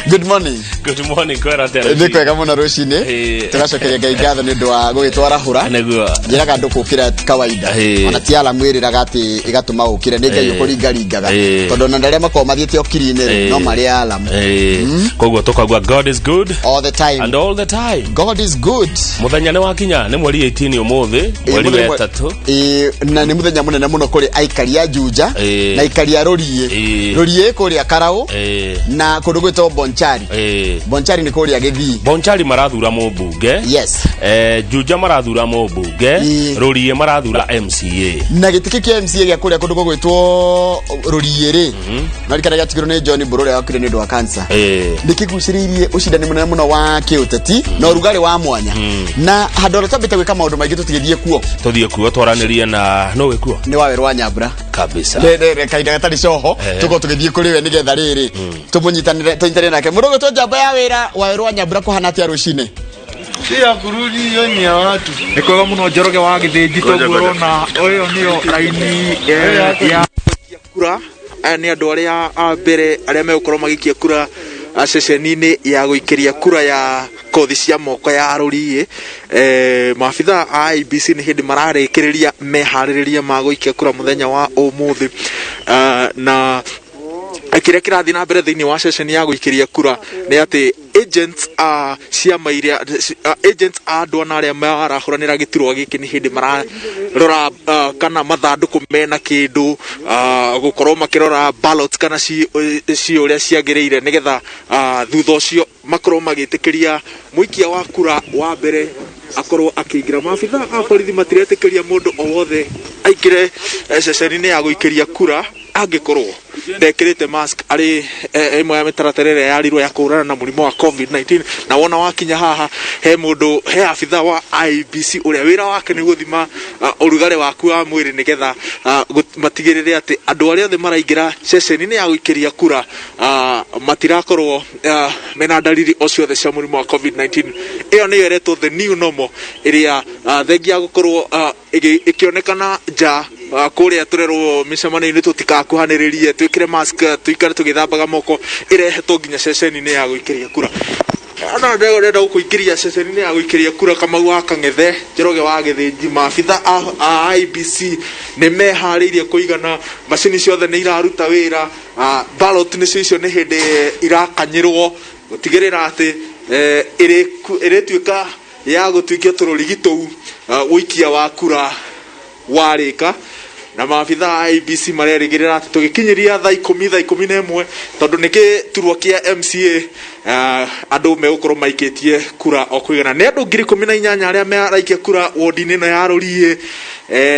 Good morning. Good morning, kwera atĩa? Nĩ kwega mũno rũcinĩ. Tũgacokeria Ngai ngatho nĩ ũndũ wa gũgĩtwarahũra. Nĩguo. Njĩraga andũ kũkĩra ti kawaida. Ona ti alamu ĩrĩraga atĩ ĩgatũma ũkĩre, nĩ Ngai ũkũringaringaga. Tondũ ona arĩa makoragwo mathiĩte ũkiri-inĩ rĩ, no marĩ alamu. Koguo tũkauga God is good all the time. And all the time. God is good. Mũthenya nĩ wakinya, nĩ mweri 18 ũmũthĩ, mweri wa ĩtatũ. Na nĩ mũthenya mũnene mũno kũrĩ aikari a Juja na aikari a Rũriĩ. Rũriĩ kũrĩa Karaũ na kũndũ gwĩtwo Bonchari. Bonchari nĩ kũrĩa Gĩthii. Bonchari marathura mũmbunge. Juja marathura mũmbunge. Rũriĩ marathura MCA. Na gĩtĩ kĩ kĩa MCA gĩa kũrĩa kũndũ gũgwĩtwo Rũriĩ rĩ, narikana gĩatigirwo nĩ John Mbũrũ ũrĩa wakuire nĩ ũndũ wa cancer. Nĩ kĩgucĩrĩirie ũcindani mũnene mũno wa kĩũteti na ũrugarĩ wa mwanya, na handũ harĩa twambĩte gwĩka maũndũ maingĩ tũtigĩthiĩ kuo. Tũthiĩ kuo twaranĩrie na nũ wĩ kuo? Nĩ Wawerũ wa Nyambura. Kabisa. Kahinda gatarĩ coho tũkorwo tũgĩthiĩ kũrĩ we nĩgetha rĩrĩ tũmũnyitanĩre, tũnyitanĩre nake mũndũ ũgwĩtwo Njamba ya Wĩra. Wawerũ wa Nyambura, kũhana atĩa rũcinĩ? Si ya kurudi, hiyo ni ya watu. Nĩ kwega mũno, Njoroge wa Gĩthĩnji. Toguo ũrona ũyũ nĩyo raini ya gũikia kura. Aya nĩ andũ arĩa a mbere arĩa megũkorwo magĩikia kura ceceni-inĩ ya gũikĩria kura ya kothi cia moko ya Rũriĩ. Maabitha a IEBC nĩ hĩndĩ mararĩkĩrĩria meharĩrĩria ma gũikia kura mũthenya wa ũmũthĩ. Na kĩrĩa kĩrathiĩ na mbere thĩinĩ wa ceceni ya gũikĩria kura nĩ atĩ agents a ciama iria, agents a andũ ana arĩa marahũranĩra gĩturwa gĩkĩ nĩ hĩndĩ mararora kana mathandũkũ mena kĩndũ, gũkorwo makĩrora ballots kana ci ũrĩa ciagĩrĩire, nĩgetha thutha ũcio makorwo magĩtĩkĩria mũikia wa kura wa mbere akorwo akĩingĩra. Maabitha a borithi matiretĩkĩria mũndũ o wothe aingĩre ceceni-inĩ ya gũikĩria kura angĩkorwo ndekĩrĩte mask, arĩ ĩmwe ya mĩtaratara ĩrĩa yarirwo ya kũhũrana na mũrimũ wa COVID-19. Na wona wakinya haha he mũndũ, he abitha wa IEBC ũrĩa wĩra wake nĩ gũthima ũrugarĩ waku wa mwĩrĩ, nĩgetha matigĩrĩre atĩ andũ arĩa othe maraingĩra ceceni-inĩ ya gũikĩria kura matirakorwo mena ndariri o ciothe cia mũrimũ wa COVID-19. Ĩyo nĩyo ĩretwo the new normal, ĩrĩa thengia ya gũkorwo ĩkĩonekana nja kũrĩa tũrerwo mĩcemanio-inĩ tũtikakuhanĩrĩrie, twĩkĩre mask, tũikare tũgĩthambaga moko, ĩrehetwo nginya ceceni-inĩ ya gũikĩria kura. Ana ndĩrenda gũkũingĩria ceceni-inĩ ya gũikĩria kura, Kamau wa Kang'ethe, Njoroge wa Gĩthĩnji. Maabitha a IEBC nĩ meharĩirie kũigana, macini ciothe nĩ iraruta wĩra. Ballot nĩcio icio nĩ hĩndĩ irakanyĩrwo gũtigĩrĩra atĩ ĩrĩtuĩka ya gũtuĩkia tũrũrigi tũu ũikia wa kura warĩka. Na maabitha a IEBC marerĩgĩrĩra atĩ tũgĩkinyĩria thaa 10, thaa 11, tondũ nĩ gĩturwa kĩa MCA, andũ megũkorwo maikĩtie kura o kũigana. Nĩ andũ 18,000 arĩa maraikia kura wodi-inĩ ĩno ya Rũriĩ.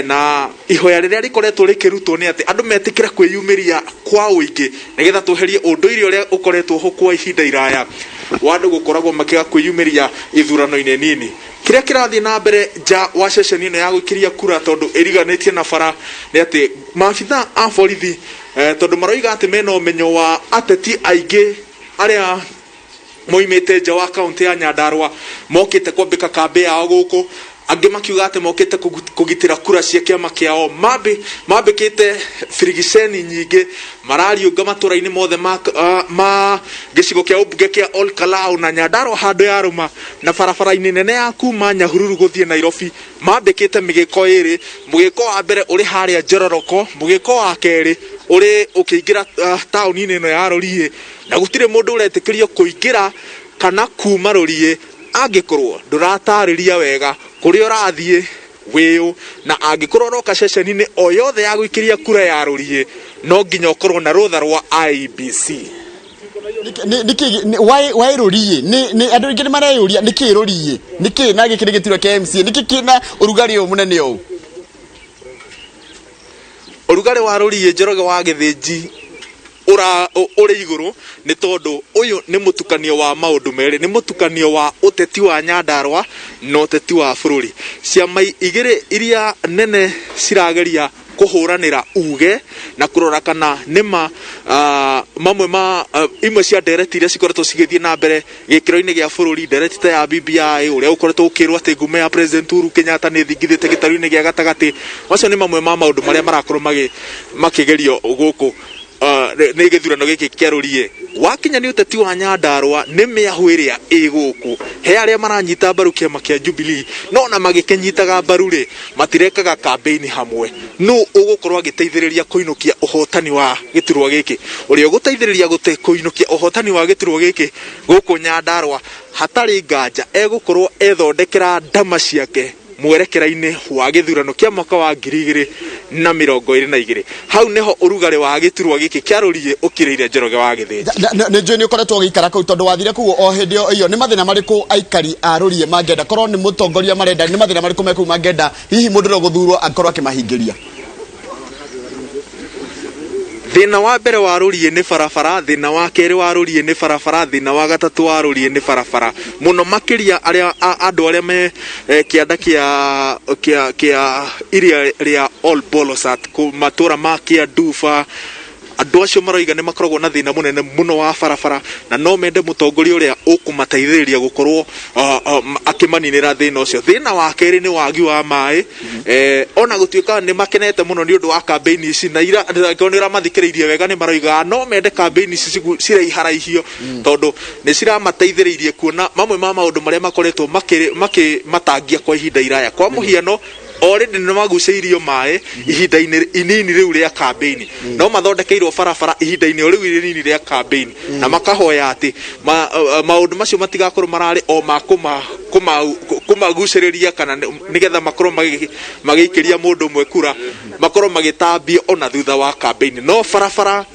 Na ihoya rĩrĩa rĩkoretwo rĩkĩrutwo nĩ atĩ andũ metĩkĩre kwĩyumĩria kwa ũingĩ, nĩgetha tweherie ũndũire ũrĩa ũkoretwo ho kwa ihinda iraya wa andũ gũkoragwo makĩaga kwĩyumĩria ithurano-inĩ nini. Kĩrĩa kĩrathiĩ na mbere nja wa ceceni ĩno ya gũikĩria kura, tondũ ĩriganĩtie na bara, nĩ atĩ maabitha a borithi, tondũ maroiga atĩ mena ũmenyo wa ateti aingĩ arĩa moimĩte nja wa kaũntĩ ya Nyandarua mokĩte kwambĩka kambĩ yao gũkũ, angĩ makiuga atĩ mokĩte kũgitĩra kura cia kĩama kĩao. Mambĩkĩte birigiceni nyingĩ, marariũnga matũra-inĩ mothe ma gĩcigo kĩa ũmbunge kĩa Ol Kalou na Nyandarua handũ ya rũma, na barabara-inĩ nene ya kuma Nyahururu gũthiĩ Nairobi mambĩkĩte mĩgĩko ĩrĩ. Mũgĩko wa mbere ũrĩ harĩa Njororoko, mũgĩko wa kerĩ ũrĩ ũkĩingĩra taũni-inĩ ĩno ya Rũriĩ, na gũtirĩ mũndũ ũretĩkĩrio kũingĩra kana kuma Rũriĩ angĩkorwo ndũratarĩria wega kũrĩa ũrathiĩ, wĩũ, na angĩkorwo ũroka ceceni-inĩ o yothe ya gũikĩria kura ya Rũriĩ no nginya ũkorwo na rũtha rwa IEBC. Nĩkĩ why Rũriĩ? Nĩ andũ aingĩ nĩ mareyũria nĩkĩ Rũriĩ, nĩkĩ na gĩkĩ nĩ gĩturwa kĩa MCA, nĩkĩ kĩna ũrugarĩ ũyũ mũnene ũũ? Ũrugarĩ wa Rũriĩ, Njoroge wa Gĩthĩnji, ũrĩ igũrũ nĩ tondũ ũyũ nĩ mũtukanio wa maũndũ merĩ, nĩ mũtukanio wa ũteti wa Nyandarua na ũteti wa bũrũri. Ciama igĩrĩ iria nene cirageria kũhũranĩra uge na kũrora kana nĩma mamwe ma imwe cia ndereti iria cikoretwo cigĩthiĩ na mbere gĩkĩro-inĩ gĩa bũrũri, ndereti ta ya BBI, ũrĩa ũkoretwo ũkĩrwo atĩ ngumo ya President Uhuru Kenyatta nĩ ĩthingithĩte gĩtarũ-inĩ gĩa gatagatĩ. Macio nĩ mamwe ma maũndũ marĩa marakorwo makĩgerio gũkũ. Nĩ gĩthurano gĩkĩ kĩa Rũriĩ wakinya nĩ ũteti wa Nyandarũa, nĩ mĩahũ ĩrĩa ĩ gũkũ he arĩa maranyita mbaru kĩama kĩa Jubilee, no na magĩkĩnyitaga mbaru rĩ, matirekaga kambĩini hamwe. Nũ ũgũkorwo agĩteithĩrĩria kũinũkia ũhotani wa gĩturwa gĩkĩ? Ũrĩa ũgũteithĩrĩria gũte kũinũkia ũhotani wa gĩturwa gĩkĩ gũkũ Nyandarũa, hatarĩ nganja egũkorwo ethondekera ndama ciake mwerekera-inĩ wa gĩthurano kĩa mwaka wa 2022. Hau nĩho ũrugarĩ wa gĩturwa gĩkĩ kĩa Rũriĩ ũkirĩire Njoroge wa Gĩthĩnji. Nĩ njũĩ nĩ ũkoretwo ũgĩikara kũu, tondũ wathire kũu o hĩndĩ o ĩyo. Nĩ mathĩna marĩkũ aikari a Rũriĩ mangĩenda? Korwo nĩ mũtongoria marenda, nĩ mathĩna marĩkũ me kũu mangĩenda hihi mũndũ ũrĩa ũgũthurwo akorwo akĩmahingĩria? Thĩna wa mbere wa Rũriĩ nĩ barabara, thĩna wa kerĩ wa Rũriĩ nĩ barabara, thĩna wa gatatũ wa Rũriĩ nĩ barabara. Mũno makĩria arĩa andũ arĩa me kĩanda kĩa kĩa kĩa iria rĩa Ol Bolosat, matũra ma Kĩanduba, andũ acio maroiga nĩ makoragwo na thĩna mũnene mũno wa barabara, na no mende mũtongoria ũrĩa ũkũmateithĩrĩria gũkorwo akĩmaninĩra thĩna ũcio. Thĩna wa kerĩ nĩ wagi wa maĩ. Ona gũtuĩka nĩ makenete mũno nĩ ũndũ wa kambĩini ici, na ira angĩkorwo nĩ ũramathikĩrĩirie wega, nĩ maroigaga no mende kambĩini ici ciraiharaicio, tondũ nĩ ciramateithĩrĩirie kuona mamwe ma maũndũ marĩa makoretwo makĩmatangia kwa ihinda iraya. Kwa mũhiano, already nĩ magucĩirio maĩ ihinda-inĩ inini rĩu rĩa kambĩini, no mathondekeirwo barabara ihinda-inĩ o rĩu inini rĩa kambĩini, na makahoya atĩ maũndũ macio matigakorwo mararĩ o ma kũmagucĩrĩria kana nĩgetha makorwo magĩikĩria mũndũ ũmwe kura, makorwo magĩtambio ona thutha wa kambĩini. No barabara,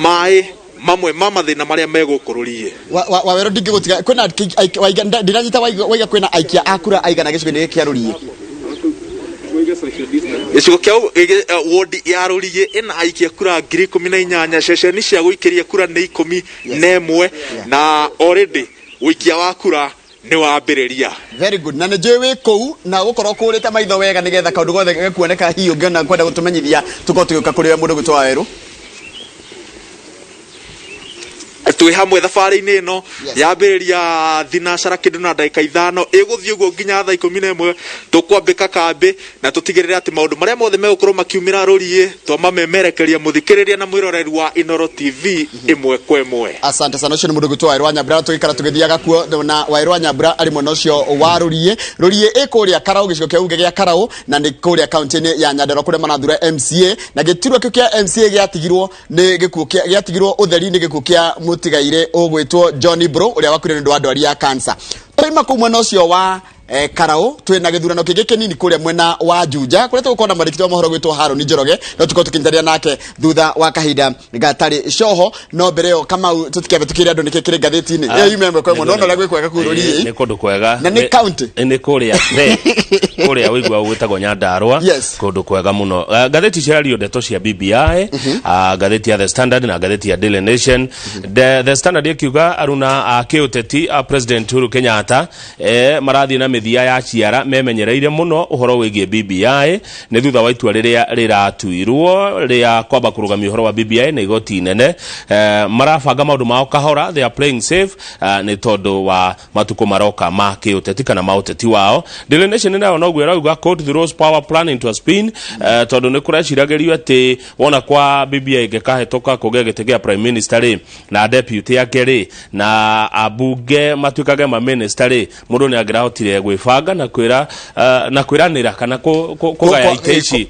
maĩ, mamwe ma mathĩna marĩa megũkũ Rũriĩ. Wawerũ, ndingĩgũtiga. Kwĩna ndinanyita waiga kwĩna aikia a kura aigana gĩcigo-inĩ gĩkĩ kĩa Rũriĩ? Gĩcigo kĩa wodi ya Rũriĩ ĩna aikia kura 18,000. Ceceni cia gũikĩria kura nĩ 11, na already ũikia wa kura nĩ wambĩrĩria. Very good. Na nĩ njũĩ wĩ kũu na gũkorwo kũrĩte maitho wega nĩgetha kaũndũ gothe gekuoneka. Hihi ũngĩona kwenda gũtũmenyithia, tũkorwo tũgĩũka kũrĩ we, mũndũ gwĩtwo Wawerũ. Twĩ hamwe thabarĩ-inĩ ĩno. Yambĩrĩria thinacara kĩndũ na ndagĩka 5, ĩgũthiĩ ũguo nginya thaa 11. Tũkwambĩka kambĩ na tũtigĩrĩre atĩ maũndũ marĩa mothe megũkorwo makiumĩra Rũriĩ twamamemerekeria mũthikĩrĩria na mwĩroreri wa Inoro TV ĩmwe kwa ĩmwe. Asante sana. Ũcio nĩ mũndũ gwĩtwo Wawerũ wa Nyambura. Tũgĩikara tũgĩthiaga kuo na Wawerũ wa Nyambura arĩ mwena ũcio wa Rũriĩ. Rũriĩ ĩ kũrĩa Karaũ, gĩcigo kĩa bunge gĩa Karaũ, na nĩ kũrĩa kaunti-inĩ ya Nyandarua, kũrĩa marathura MCA, na gĩturwa kĩu kĩa MCA gĩatigirwo nĩ gĩkuũ kĩa gĩatigirwo ũtheri nĩ gĩkuũ kĩa mũtigairĩ ũgwĩtwo John Bro, ũrĩa wakuire nĩ ũndũ wa ndwari ya cancer. Twaima kũu mwena ũcio wa Karau, twĩ na gĩthurano kĩngĩ kĩnini kũrĩa mwena wa Juja, kũrĩa tũgũkorwo na mwandĩki wa mohoro gwĩtwo Harũni Njoroge, no tũkorwo tũkĩnyitanĩra nake thutha wa kahinda gatarĩ coho. No mbere ĩyo, Kamau, tũtikĩambe tũkĩre andũ nĩkĩ kĩrĩ ngathĩti-inĩ ĩyo yuma ĩmwe kwa ĩmwe. Nona ũrĩa gwĩ kwega kũu Rũriĩ. Nĩ kũndũ kwega. Na nĩ county. Nĩ kũrĩa the kũrĩa wĩigua gwĩtagwo Nyandarũa. Kũndũ kwega mũno. Ngathĩti cirario ndeto cia BBI, ngathĩti ya The Standard na ngathĩti ya Daily Nation. The Standard ĩkiuga aruna a kĩũteti a President Uhuru Kenyatta marathiĩ na mĩthia ya ciara memenyereire mũno ũhoro wĩgiĩ BBI, nĩ thutha wa itua rĩrĩa rĩratuirwo rĩa kwamba kũrũgamia ũhoro wa BBI na igoti inene. Marabanga maũndũ mao kahora, they are playing safe, nĩ tondũ wa matukũ maroka ma kĩũteti kana ma ũteti wao. Daily Nation nayo noguo ĩrauga, court throws power plan into a spin, tondũ nĩ kũreciragĩrio atĩ wona kwa BBI ĩngĩkahĩtũka kũgĩa gĩtĩ kĩa prime minister rĩ, na deputy yake rĩ, na ambunge matuĩkage ma minister rĩ, mũndũ nĩ angĩrahotire gwĩbanga na kwĩra na kwĩranĩra kana kũgaya itĩ ici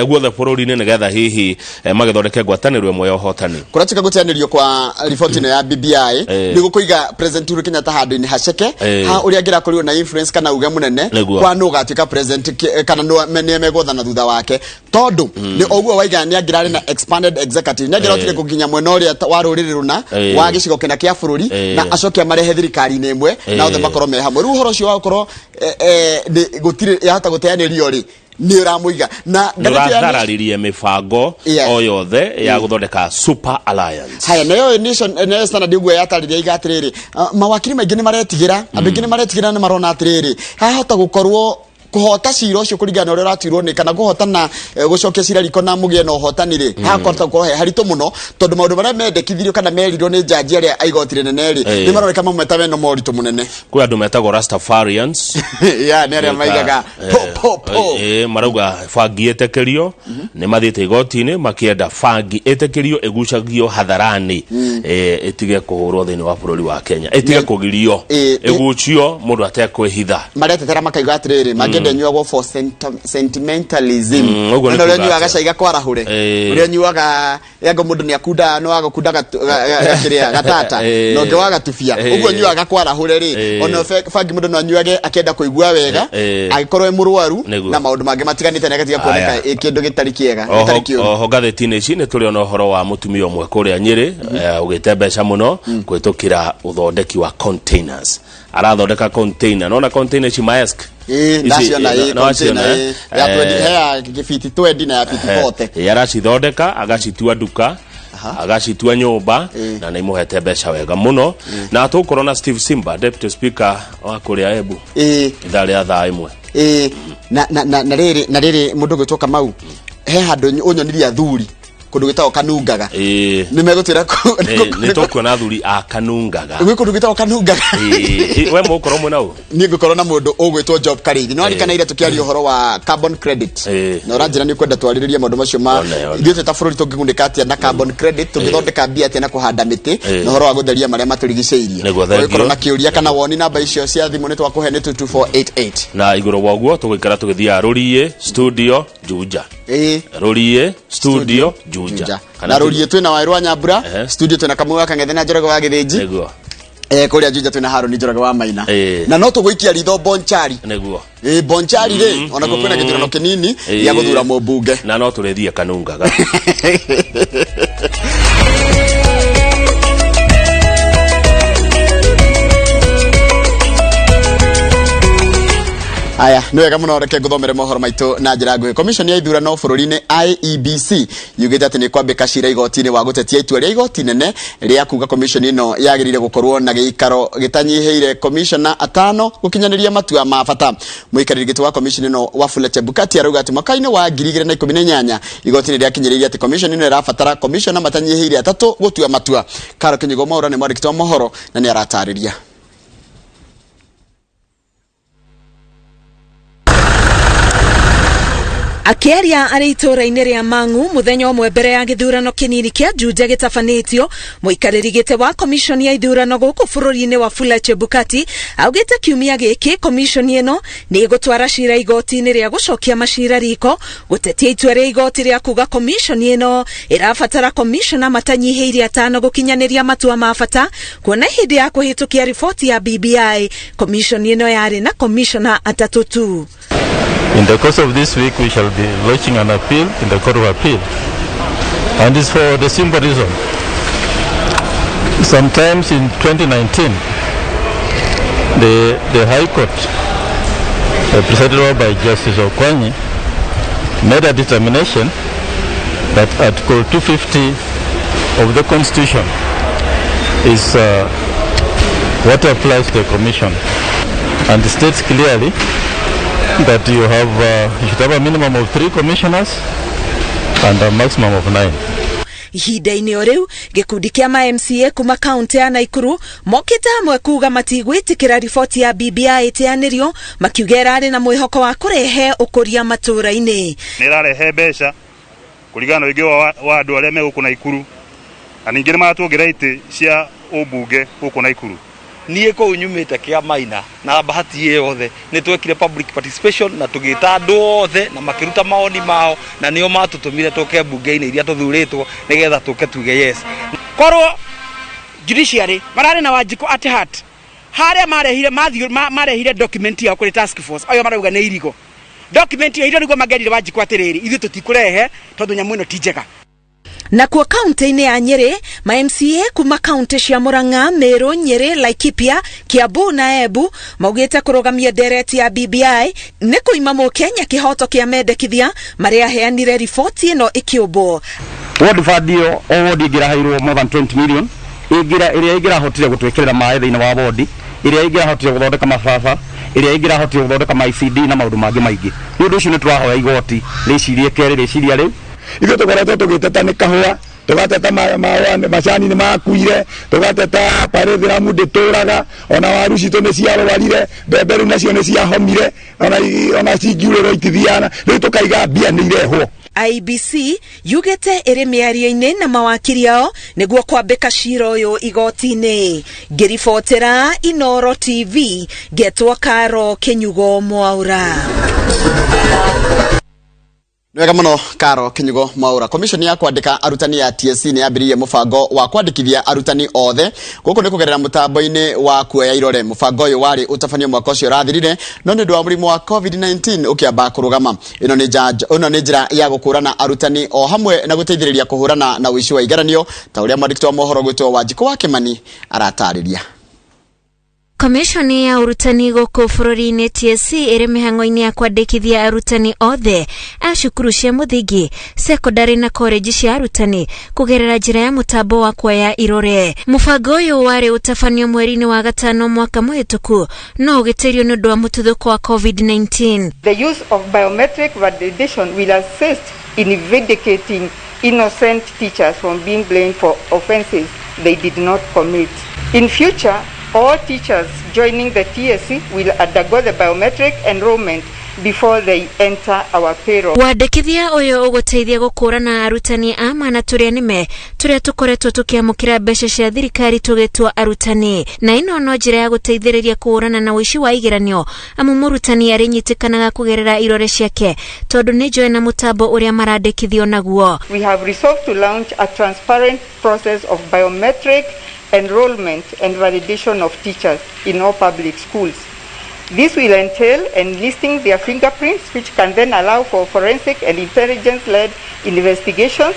guothe bũrũri-inĩ, nĩgetha hihi magĩthondeke ngwatanĩro ĩmwe ya ũhotani. Kũratuĩka gũteanĩrio kwa riboti ĩno ya BBI nĩ gũkũiga President Uhuru Kenyatta handũ-inĩ haceke ha ũrĩa angĩrakorirwo na influence kana uge mũnene kwa nũ ũgatuĩka president kana nũ nĩe megwathana thutha wake, tondũ nĩ ũguo waiga nĩ angĩrarĩ na expanded executive, nĩ angĩrahotire gũkinya mwena ũrĩa wa rũrĩrĩ rũna wa gĩcigo kĩna kĩa bũrũri na acoke amarehe thirikari-inĩ ĩmwe na othe makorwo me hamwe. Rĩu ũhoro ũcio wa gũkorwo gũtirĩ yahota gũteanĩrio rĩ, nĩ ũramũiga na nĩ ngathĩti ya ũrathararirie mĩbango o yothe ya gũthondeka super alliance. Haya, nayo Nation, nayo Standard ũguo yatarĩria iga atĩrĩrĩ, mawakiri maingĩ nĩ maretigĩra, andũ aingĩ nĩ maretigĩra, nĩ marona atĩrĩrĩ, hahota gũkorwo Kũhota cira ũcio kũringana na ũrĩa ũratuirwo nĩ kana kũhotana, gũcokia cira riko na mũgĩe na ũhotani rĩ, hakota gũkorwo he haritũ mũno, tondũ maũndũ marĩa mendekithirio kana merirwo nĩ njanji arĩa a igoti rĩnene rĩ, nĩ maroneka mamwe ta mena moritũ mũnene. Kwĩ andũ metagwo Rastafarians. Ya nĩ arĩa maigaga po po po. Marauga bangi ĩtĩkĩrio. Nĩ mathiĩte igoti-inĩ makĩenda bangi ĩtĩkĩrio ĩgucagio hadharani, ĩtige kũhũrwo thĩinĩ wa bũrũri wa Kenya, ĩtige kũgirio, ĩgucio mũndũ atekwĩhitha. Maretetera makaiga atĩrĩrĩ, mangĩenda ĩnyuagwo for sentimentalism. Ũguo nĩ Na ũrĩa kuga ũnyuaga atĩa? gacai gakwarahũre, ũrĩa ũnyuaga yango mũndũ nĩ akunda no agũkunda gakĩrĩa gatata na ũngĩ wa gatubia, ũguo nyuaga gakwarahũre rĩ, ona bangi mũndũ no anyuage akĩenda kũigua wega, angĩkorwo e mũrwaru, na maũndũ mangĩ matiganĩte, na gatiga kuoneka ĩ kĩndũ gĩtarĩ kĩega, gĩtarĩ kĩũru. Oho ngathĩti-inĩ ici nĩ tũrĩ ona ũhoro wa mũtumia ũmwe kũrĩa Nyĩrĩ, ũgĩte mbeca mũno kũhĩtũkĩra ũthondeki wa containers. Arathondeka container, nona container ici Maersk. Ĩĩ, ndaciona, ĩĩ, no waciona, container, ĩĩ. Ya 20, he ya gĩbiti 20 na ya fiti 40. Aracithondeka agacitua nduka, agacitua nyũmba, na nĩ imũhete mbeca wega mũno. Na tũgũkorwo na Steve Simba, deputy speaker wa kũrĩa Embu, ithaa rĩa thaa 1. Ĩĩ, na rĩrĩ mũndũ ũgwĩtwo Kamau, he handũ ũnyonirie athuri kũndũ gwĩtagwo Kanungaga. Nĩ megũtwĩra Nĩ tũkuona athuri a Kanungaga. Gwĩ kũndũ gwĩtagwo Kanungaga. Ĩĩ, we mũgũkorwo mwĩ nau. Niĩ ngũkorwo na mũndũ ũgwĩtwo Job Karĩithi. Nĩ warikana ira tũkĩaria ũhoro wa carbon credit, na ũranjĩra nĩ ũkwenda twarĩrĩrie maũndũ macio ma One, one. ithuĩ twĩ ta bũrũri tũngĩgunĩka atĩa na carbon credit, tũngĩthondeka mbia atĩa na kũhanda mĩtĩ, na ũhoro wa gũtheria marĩa matũrigicĩirie. Nĩguo, thank Ũngĩkorwo you. na kĩũria kana woni, namba icio cia thimũ nĩ twakũhe nĩ 22488. Na igũrũ wa ũguo tũgũikara tũgĩthiaga Rũriĩ studio Juja. Rũriĩ studio Juja. Na Rũriĩ twĩna Waĩrũ wa Nyambura. Studio twĩna Kamau wa Kang'ethe na Njoroge wa Gĩthĩnji. Kũrĩa Juja twĩna Harũni Njoroge wa Maina. Na no tũgũikia ritho Bonchari. Ĩ, Bonchari rĩ, ona kuo kwĩna gĩthurano kĩnini gĩa gũthura mũmbunge. Na no tũrĩthiĩ Kanungaga. Aya, nĩ wega mũno, reke ngũthomere mohoro maitũ na njĩra nguhĩ. Commission ya ithurano bũrũri-inĩ IEBC yugĩte atĩ nĩ kwambĩka cira igoti-inĩ wa gũtetia itua rĩa igoti nene rĩa kuga commission ĩno yagĩrĩire gũkorwo na gĩikaro gĩtanyihĩire commissioner atano gũkinyanĩria matua ma bata. Mũikarĩri gĩtĩ wa commission ĩno Wafula Chebukati arauga atĩ mwaka-inĩ wa 2018 igoti nĩ rĩakinyĩrĩirie atĩ commission ĩno ĩrabatara commissioner matanyihĩire atatũ gũtua matua. Karo Kĩnyugo Mwaura nĩ mwandĩki wa mohoro na nĩ aratarĩria. Akĩaria arĩ itũũra-inĩ rĩa Mang'u mũthenya ũmwe mbere ya gĩthurano kĩnini kĩa Juja gĩtabanĩtio, mũikarĩri gĩtĩ wa komishoni ya ithurano gũkũ bũrũri-inĩ Wafula Chebukati augĩte kiumia gĩkĩ komishoni ĩno nĩ ĩgũtwara cira igoti-inĩ rĩa gũcokia macira riko gũtetia itua rĩa igoti rĩa kuga komishoni ĩno ĩrabatara komishona matanyihĩire atano gũkinyanĩria matua ma bata, kuona hĩndĩ ya kũhĩtũkia riboti ya BBI komishoni ĩno yarĩ na komishona atatũ tu. In the course of this week, we shall be launching an appeal in the Court of Appeal. And it's for the simple reason. Sometimes in 2019, the High Court, presided over by Justice Okwanyi, made a determination that Article 250 of the Constitution is what applies to the Commission, and states clearly that you should have a minimum of three commissioners and a maximum of nine. Ihinda-inĩ o rĩu, gĩkundi kĩa ma MCA kuma kaunti ya Naikuru mokĩte hamwe kuga matigwĩtĩkĩra riboti ya BBI ĩteanĩrio, makiuga ĩrarĩ na mwĩhoko wa kũrehe ũkũria matũũra-inĩ. Nĩ ĩrarehe mbeca kũringana na ũingĩ wa andũ arĩa me gũkũ Naikuru, na ningĩ nĩ maratuongerera itĩ cia ũmbunge gũkũ Naikuru. Niĩ kũu nyumĩte kĩa Maina na bahati ĩ yothe nĩ twekire public participation na tũgĩta andũ othe na makĩruta mawoni mao, na nĩo matũtũmire tũke mbunge-inĩ iria tũthurĩtwo nĩgetha tũke tuge yes. Korwo judiciary mararĩ na Wanjikũ at heart, harĩa marehire mathiũ marehire document yao kũrĩ task force ayo marauga nĩ irigo document ĩyo nĩguo mangerire Wanjikũ atĩrĩrĩ, ithuĩ tũtikũrehe tondũ nyamũ ĩno ti njega. Nakuo kaunti-inĩ ya Nyĩrĩ, ma MCA kuma kaunti cia Murang'a, Meru, Nyĩrĩ, Laikipia, Kiambu na Embu maugĩte kũrũgamia ndereti ya BBI nĩ kũima mũkenya kĩhoto kĩa mendekithia marĩa aheanire riboti ĩno ĩkĩũmbwo. Ward fund ĩyo o ward ĩngĩraheirwo more than 20 million ĩngĩra ĩrĩa ĩngĩrahotire gũtwĩkĩrĩra maĩ thĩinĩ wa ward, ĩrĩa ĩngĩrahotire gũthondeka mabarabara, Ĩrĩa ĩngĩrahotire gũthondeka ma ICD na maũndũ mangĩ maingĩ. Nĩ ũndũ ũcio nĩ tũrahoya igoti rĩcirie kerĩ rĩciria rĩu. Ithuĩ tũkoretwo tũgĩteta nĩ kahũa, tũgateta macani nĩ makuire, tũgateta parĩthĩramu ndĩtũraga, ona waru citũ nĩ ciarwarire, mbembe rĩu nacio nĩ ciahomire, ona cingiurĩrwo itithiaga, rĩu tũkaiga mbia nĩ irehwo. IEBC yugĩte ĩrĩ mĩario-inĩ na mawakiri ao nĩguo kwambĩka cira ũyũ igoti-inĩ. Ngĩribotera Inooro TV, ngetwo Karo Kĩnyugo Mwaũra. Nĩ wega mũno Karo Kinyugo Mwaura. Commission ya kwandĩka arutani ya TSC nĩ yambĩrĩirie mũbango wa kwandĩkithia arutani othe. Gũkũ nĩ kũgerera mũtambo-inĩ wa kuoya irore. Mũbango ũyũ warĩ ũtabanio mwaka ũcio ũrathirire, no nĩ ũndũ wa mũrimũ wa COVID-19 ũkĩamba kũrũgama. Ĩno nĩ njanjo, ĩno nĩ njĩra ya gũkũrana arutani o hamwe na gũteithĩrĩria kũhũrana na ũici wa igeranio ta ũrĩa mwandĩki wa mohoro gwĩtwo Wanjikũ wa Kĩmani aratarĩria. Komishoni ya ũrutani gũkũ bũrũri-inĩ TSC ĩrĩ mĩhang'o-inĩ ya kwandĩkithia arutani othe a cukuru cia mũthingi, sekondarĩ na korenji cia arutani kũgerera njĩra ya mũtambo wa kuoya irore. Mũbango ũyũ warĩ ũtabanio mweri-inĩ wa gatano mwaka mũhĩtũku no ũgĩtĩrio nĩ ũndũ wa mũtuthũko wa COVID-19. The use of biometric validation will assist in vindicating innocent teachers from being blamed for offenses they did not commit. In future, all teachers joining the TSC will undergo the biometric enrollment before they enter our payroll. Wandĩkithia ũyũ ũgũteithia gũkũrana arutani a ma na tũrĩa nĩme tũrĩa tũkoretwo tũkĩamũkĩra mbeca cia thirikari tũgĩtua arutani, na ĩno no njĩra ya gũteithĩrĩria kũhũrana na ũici wa igeranio, amu mũrutani arĩnyitĩkanaga kũgerera irore ciake tondũ nĩ njoe na mũtambo ũrĩa marandĩkithio naguo. We have resolved to launch a transparent process of biometric enrollment and validation of teachers in all public schools. This will entail enlisting their fingerprints, which can then allow for forensic and intelligence-led investigations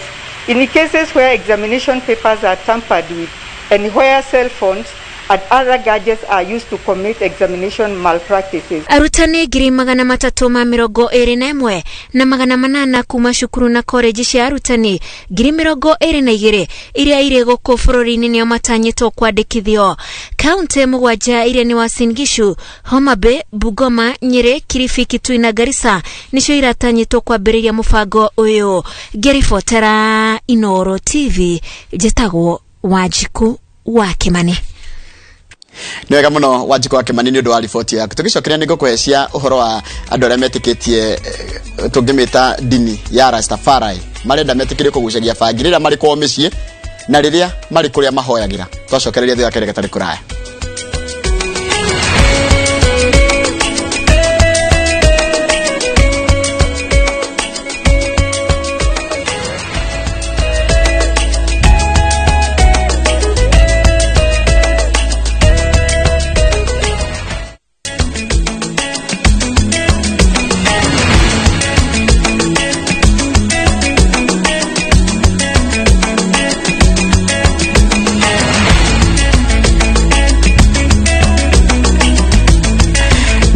in cases where examination papers are tampered with and where cell phones and other gadgets are used to commit examination malpractices. Arutani 321,800 kuma cukuru na koreji cia arutani 22,000 iria irĩ gũkũ bũrũri-inĩ nĩo matanyĩtwo kwandĩkithio. Kaunti mũgwanja iria nĩ Uasin Gishu, Homa Bay, Bungoma, Nyeri, Kilifi, Kitui na Garissa nĩcio iratanyĩtwo kwambĩrĩria mũbango ũyũ. Ngĩribotera Inooro TV, njĩtagwo Wanjikũ wa Kĩmani. Nĩ wega mũno Wanjikũ wa Kĩmani nĩ ũndũ wa riboti yaku. Tũgĩcokeria nĩ ngũkũhe cia ũhoro wa andũ arĩa metĩkĩtie tũngĩmĩta ndini ya Rastafari, marenda metĩkĩrie kũgucagia bangi rĩrĩa marĩ kwao mĩciĩ na rĩrĩa marĩ kũrĩa mahoyagĩra. Twacokereria thutha wa kahinda gatarĩ kũraya.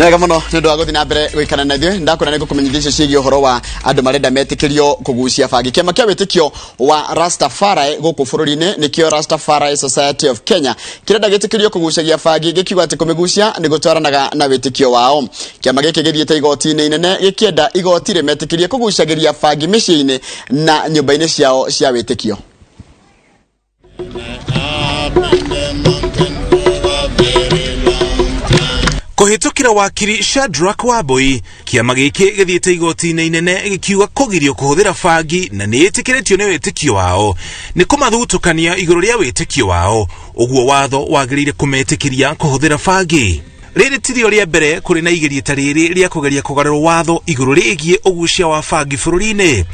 Nĩ wega mũno nĩ ũndũ wa gũthiĩ na mbere gũikara na ithuĩ. Ndakwĩra nĩ ngũkũmenyithia icio ciĩgiĩ ũhoro wa andũ marenda metĩkĩrio kũgucia bangi. Kĩama kĩa wĩtĩkio wa Rastafari gũkũ bũrũri-inĩ nĩkĩo Rastafari Society of Kenya kĩrenda gĩtĩkĩrio kũgucagia bangi, gĩkiuga atĩ kũmĩgucia nĩ gũtwaranaga na wĩtĩkio wao. Kĩama gĩkĩ gĩthiĩte igoti-inĩ inene gĩkĩenda igoti rĩmetĩkĩrie kũgucagĩria bangi mĩciĩ-inĩ na nyũmba-inĩ ciao cia wĩtĩkio. Kũhĩtũkĩra wakiri Shadrack Wambui, kĩama gĩkĩ gĩthiĩte igoti-inĩ inene gĩkiuga kũgirio kũhũthĩra bangi na nĩ ĩtĩkĩrĩtio nĩ wĩtĩkio wao nĩ kũmathutũkania igũrũ rĩa wĩtĩkio wao, ũguo watho wagĩrĩire kũmetĩkĩria kũhũthĩra bangi. Rĩrĩ tirio rĩa mbere kũrĩ na igeria ta rĩrĩ rĩa kũgeria kũgarũrwo watho igũrũ rĩgiĩ ũgucia wa bangi bũrũri-inĩ.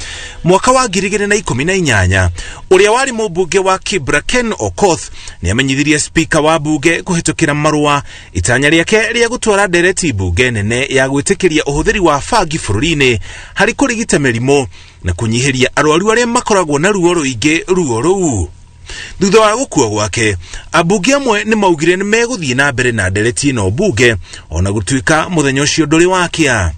Mwaka wa 2018, ũrĩa warĩ mũmbunge wa Kibra Ken Okoth nĩ amenyithirie spika wa mbunge kũhĩtũkĩra marũa itanya rĩake rĩa gũtwara ndereti mbunge nene ya gwĩtĩkĩria ũhũthĩri wa bangi bũrũri-inĩ harĩ kũrigita mĩrimũ na kũnyihĩria arwaru arĩa makoragwo na ruo rũingĩ ruo rũu. Thutha wa gũkua gwake, ambunge amwe nĩ maugire nĩ megũthiĩ na mbere na ndereti ĩno mbunge ona gũtuĩka mũthenya ũcio ndũrĩ wakĩa.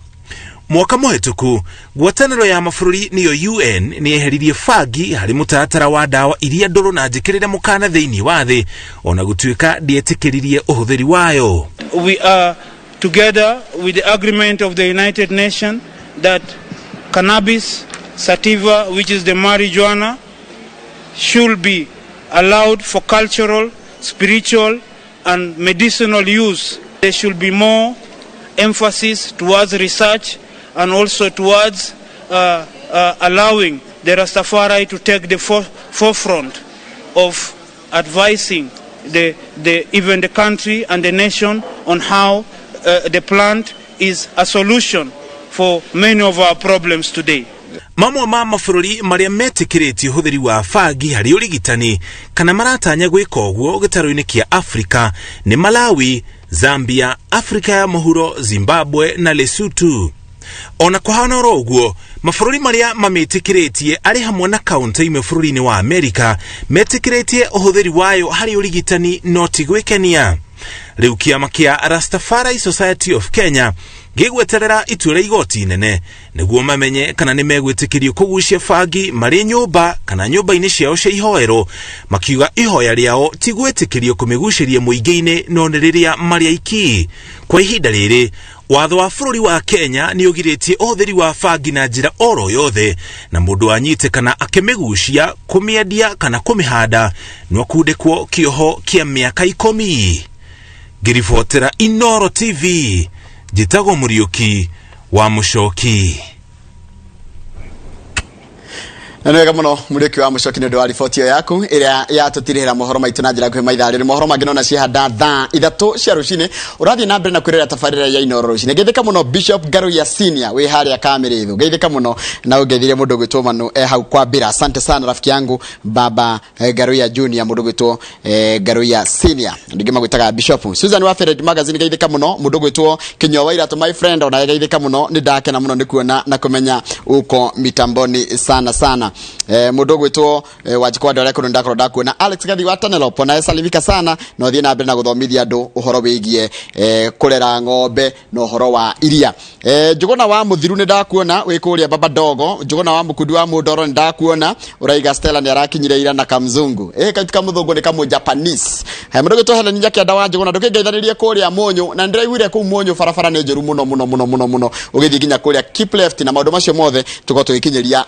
Mwaka mũhĩtũku, ngwatanĩro ya mabũrũri nĩyo UN nĩ yeheririe bangi harĩ mũtaratara wa ndawa iria ndũrũ na njĩkĩrĩre mũkana thĩinĩ wa thĩ ona gũtuĩka ndĩetĩkĩririe ũhũthĩri wayo. We are Together with the agreement of the United Nations that cannabis sativa, which is the marijuana, should be allowed for cultural, spiritual, and medicinal use. There should be more emphasis towards research and also towards uh, uh, allowing the Rastafari to take the forefront of advising the, the, even the country and the nation on how uh, the plant is a solution for many of our problems today. Mamwe ma mabũrũri marĩa metĩkĩrĩtie ũhũthĩri wa bangi harĩ ũrigitani kana maratanya gwĩka ũguo gĩtarũ-inĩ kĩa Afrika nĩ Malawi, Zambia, Afrika ya Mũhuro, Zimbabwe na Lesotho. Ona kũhana oro ũguo, mabũrũri marĩa mamĩtĩkĩrĩtie arĩ hamwe na kaunti imwe bũrũri-inĩ wa Amerika metĩkĩrĩtie ũhũthĩri wayo harĩ ũrigitani no ti gwĩkenia. Rĩu kĩama kĩa Rastafari Society of Kenya gĩgweterera itua rĩa igoti inene nĩguo mamenye kana nĩ megwĩtĩkĩrio kũgucia bangi marĩ nyũmba kana nyũmba-inĩ ciao cia ihoero, makiuga ihoya rĩao ti gwĩtĩkĩrio kũmĩgucĩria mũingĩ-inĩ no nĩ rĩrĩa marĩ aiki. Kwa ihinda rĩrĩ watho wa bũrũri wa Kenya nĩ ũgirĩtie ũhũthĩri wa bangi na njĩra oro yothe, na mũndũ anyitĩkana akĩmĩgucia, kũmĩendia kana kũmĩhanda no akundĩkwo kĩoho kĩa mĩaka ikũmi. Ngĩribotera Inoro TV, njĩtagwo Mũriũki wa Mũcoki. Na nĩ wega mũno Mũriũki wa Mũcoki nĩ ũndũ wa riboti ĩyo yaku ĩrĩa yatũtirĩhĩra mohoro maitũ na njĩra nguhĩ maithaa rĩrĩ. Mohoro mangĩ nona ciehanda thaa 3 cia rũcinĩ. Ũrathiĩ na mbere na kwĩrora tabarĩra ya Inoro rũcinĩ. Ngeithĩka mũno Bishop Ngaruiya Senior wĩ harĩa Kamĩrĩthũ. Ngeithĩka mũno na ũngeithĩrie mũndũ ũgwĩtwo Manu e hau kwambĩra. Asante sana rafiki yangu baba Ngaruiya Junior, mũndũ ũgwĩtwo Ngaruiya Senior, ndingĩ magwĩtaga Bishop. Susan wa Fred Magazine, geithĩka mũno. Mũndũ ũgwĩtwo Kinyua wa Iratũ, my friend, ona geithĩka mũno. Nĩ ndakena mũno nĩ kuona na kũmenya uko mitamboni sana sana. Mũndũ ũgwĩtwo Wanjikũ wa Ndore kũndũ ndakorwo ndakuona. Alex Gathi wa Tanelope nawe salimika sana, na ũthiĩ na mbere na gũthomithia andũ ũhoro wĩgiĩ kũrera ng'ombe na ũhoro wa iria. Njũgũna wa Mũthiru nĩ ndakuona wĩ kũrĩa Baba Dogo. Njũgũna wa Mũkundi wa Mũndoro nĩ ndakuona ũraiga Stella nĩ arakinyire ira na kamzungu. Kaitu kamũthũngũ nĩ kamũ Japanese. He mũndũ gwĩtwo Helen Njakĩanda wa Njũgũna, ndũkĩngeithanĩrie kũrĩa Mũnyũ, na nĩndĩraiguire kũu Mũnyũ barabara nĩ njũru mũno mũno mũno mũno mũno, ũgĩthiĩ nginya kũrĩa keep left, na maũndũ macio mothe tũkorwo tũgĩkinyĩria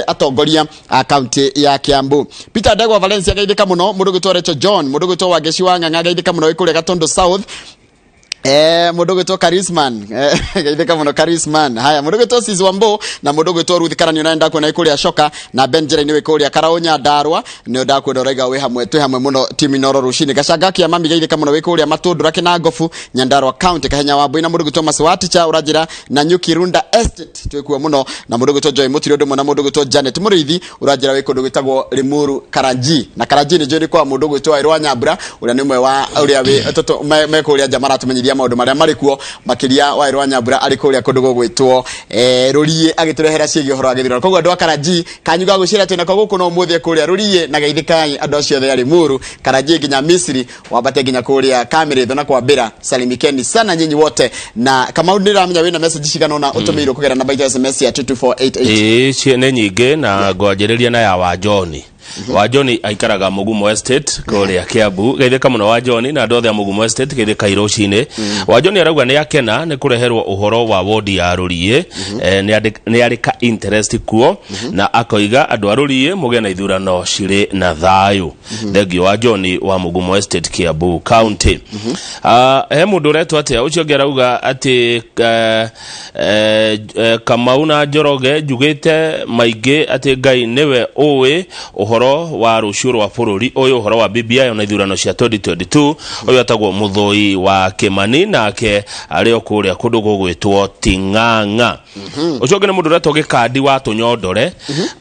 atongoria a kaunti ya Kiambu. Peter Ndegwa Valencia geithĩka mũno. Mũndũ gwĩtwo Rachel John, mũndũ gwĩtwo Wangeci wa Ng'ang'a geithĩka mũno wĩ kũrĩa Gatundu South. Mũndũ gwĩtwo Karisman, geithĩka mũno Karisman. Haya, mũndũ gwĩtwo Sis Wambo na mũndũ gwĩtwo Ruth Karanio na ndakuona kũrĩa Coka na Ben Njĩra-inĩ wĩ kũrĩa Karaũ Nyandarua, nĩ ndakuona ũraiga wĩ hamwe, twĩ hamwe mũno timu Inoro rũcinĩ. Gacanga kia mami geithĩka mũno wĩ kũrĩa Matũndũra Kĩnangobu Nyandarua County. Kahenya wa Mbui na mũndũ gwĩtwo Masiwa Ticha ũranjĩra na Nyuki Runda Estate twĩkuo mũno, na mũndũ gwĩtwo Joy Mũtiri ũndũ ũmwe na mũndũ gwĩtwo Janet Mũrĩithi ũranjĩra wĩ kũndũ gwĩtagwo Limuru Karanji, na Karanji nĩ njũĩ nĩ kwa mũndũ gwĩtwo Wairũ Nyambura ũrĩa nĩ ũmwe wa ũrĩa wĩ tũtũ me kũrĩa nja maratumenyithia maũndũ marĩa marĩ kuo, makĩria Wairũ Nyambura arĩ kũrĩa kũndũ gũgwĩtwo Rũriĩ agĩtũrehera ciĩgiĩ ũhoro wa gĩthurano. Koguo andũ a Karanji kanyu ga gwĩciria twĩnako gũkũ no ũmũthĩ kũrĩa Rũriĩ, na geithĩkai andũ acio othe a Limuru Karanji nginya Misiri wambate nginya kũrĩa Kamĩrĩthũ na kwambĩra, salimikeni sana nyinyi wote. Na Kamau, nĩramenya wĩna message cigana ũna ũtũmĩirwo kũgerera namba itũ ya SMS ya 22488. Ĩĩ, nĩ nyingĩ, na ngwanjĩrĩria na ya wa John. Wa John aikaraga Mugumo Estate kũrĩa Kiambu. Geithĩka mũno wa John na andũ othe a Mugumo Estate, geithĩka rũcinĩ. Wa John arauga nĩ akena nĩ kũreherwo ũhoro wa wodi ya Rũriĩ, nĩ arĩ ka interest kuo, na akoiga andũ a Rũriĩ mũgĩe na ithurano cirĩ na thayũ. Thengio wa John wa Mugumo Estate, Kiambu County. He mũndũ ũretwo atĩa ũcio ũngĩ arauga atĩ Kamau na Njoroge, njugĩte maingĩ atĩ Ngai nĩwe ũĩ ũhoro wa rũciũ rwa bũrũri ũyũ, ũhoro wa BBI na ithurano cia 2022. Ũyũ atagwo Mũthũi wa Kĩmani, nake arĩ o kũrĩa kũndũ gũgwĩtwo Ting'ang'a. Ũcio ũngĩ nĩ mũndũ ũretwo Gĩkandi wa Tũnyondore,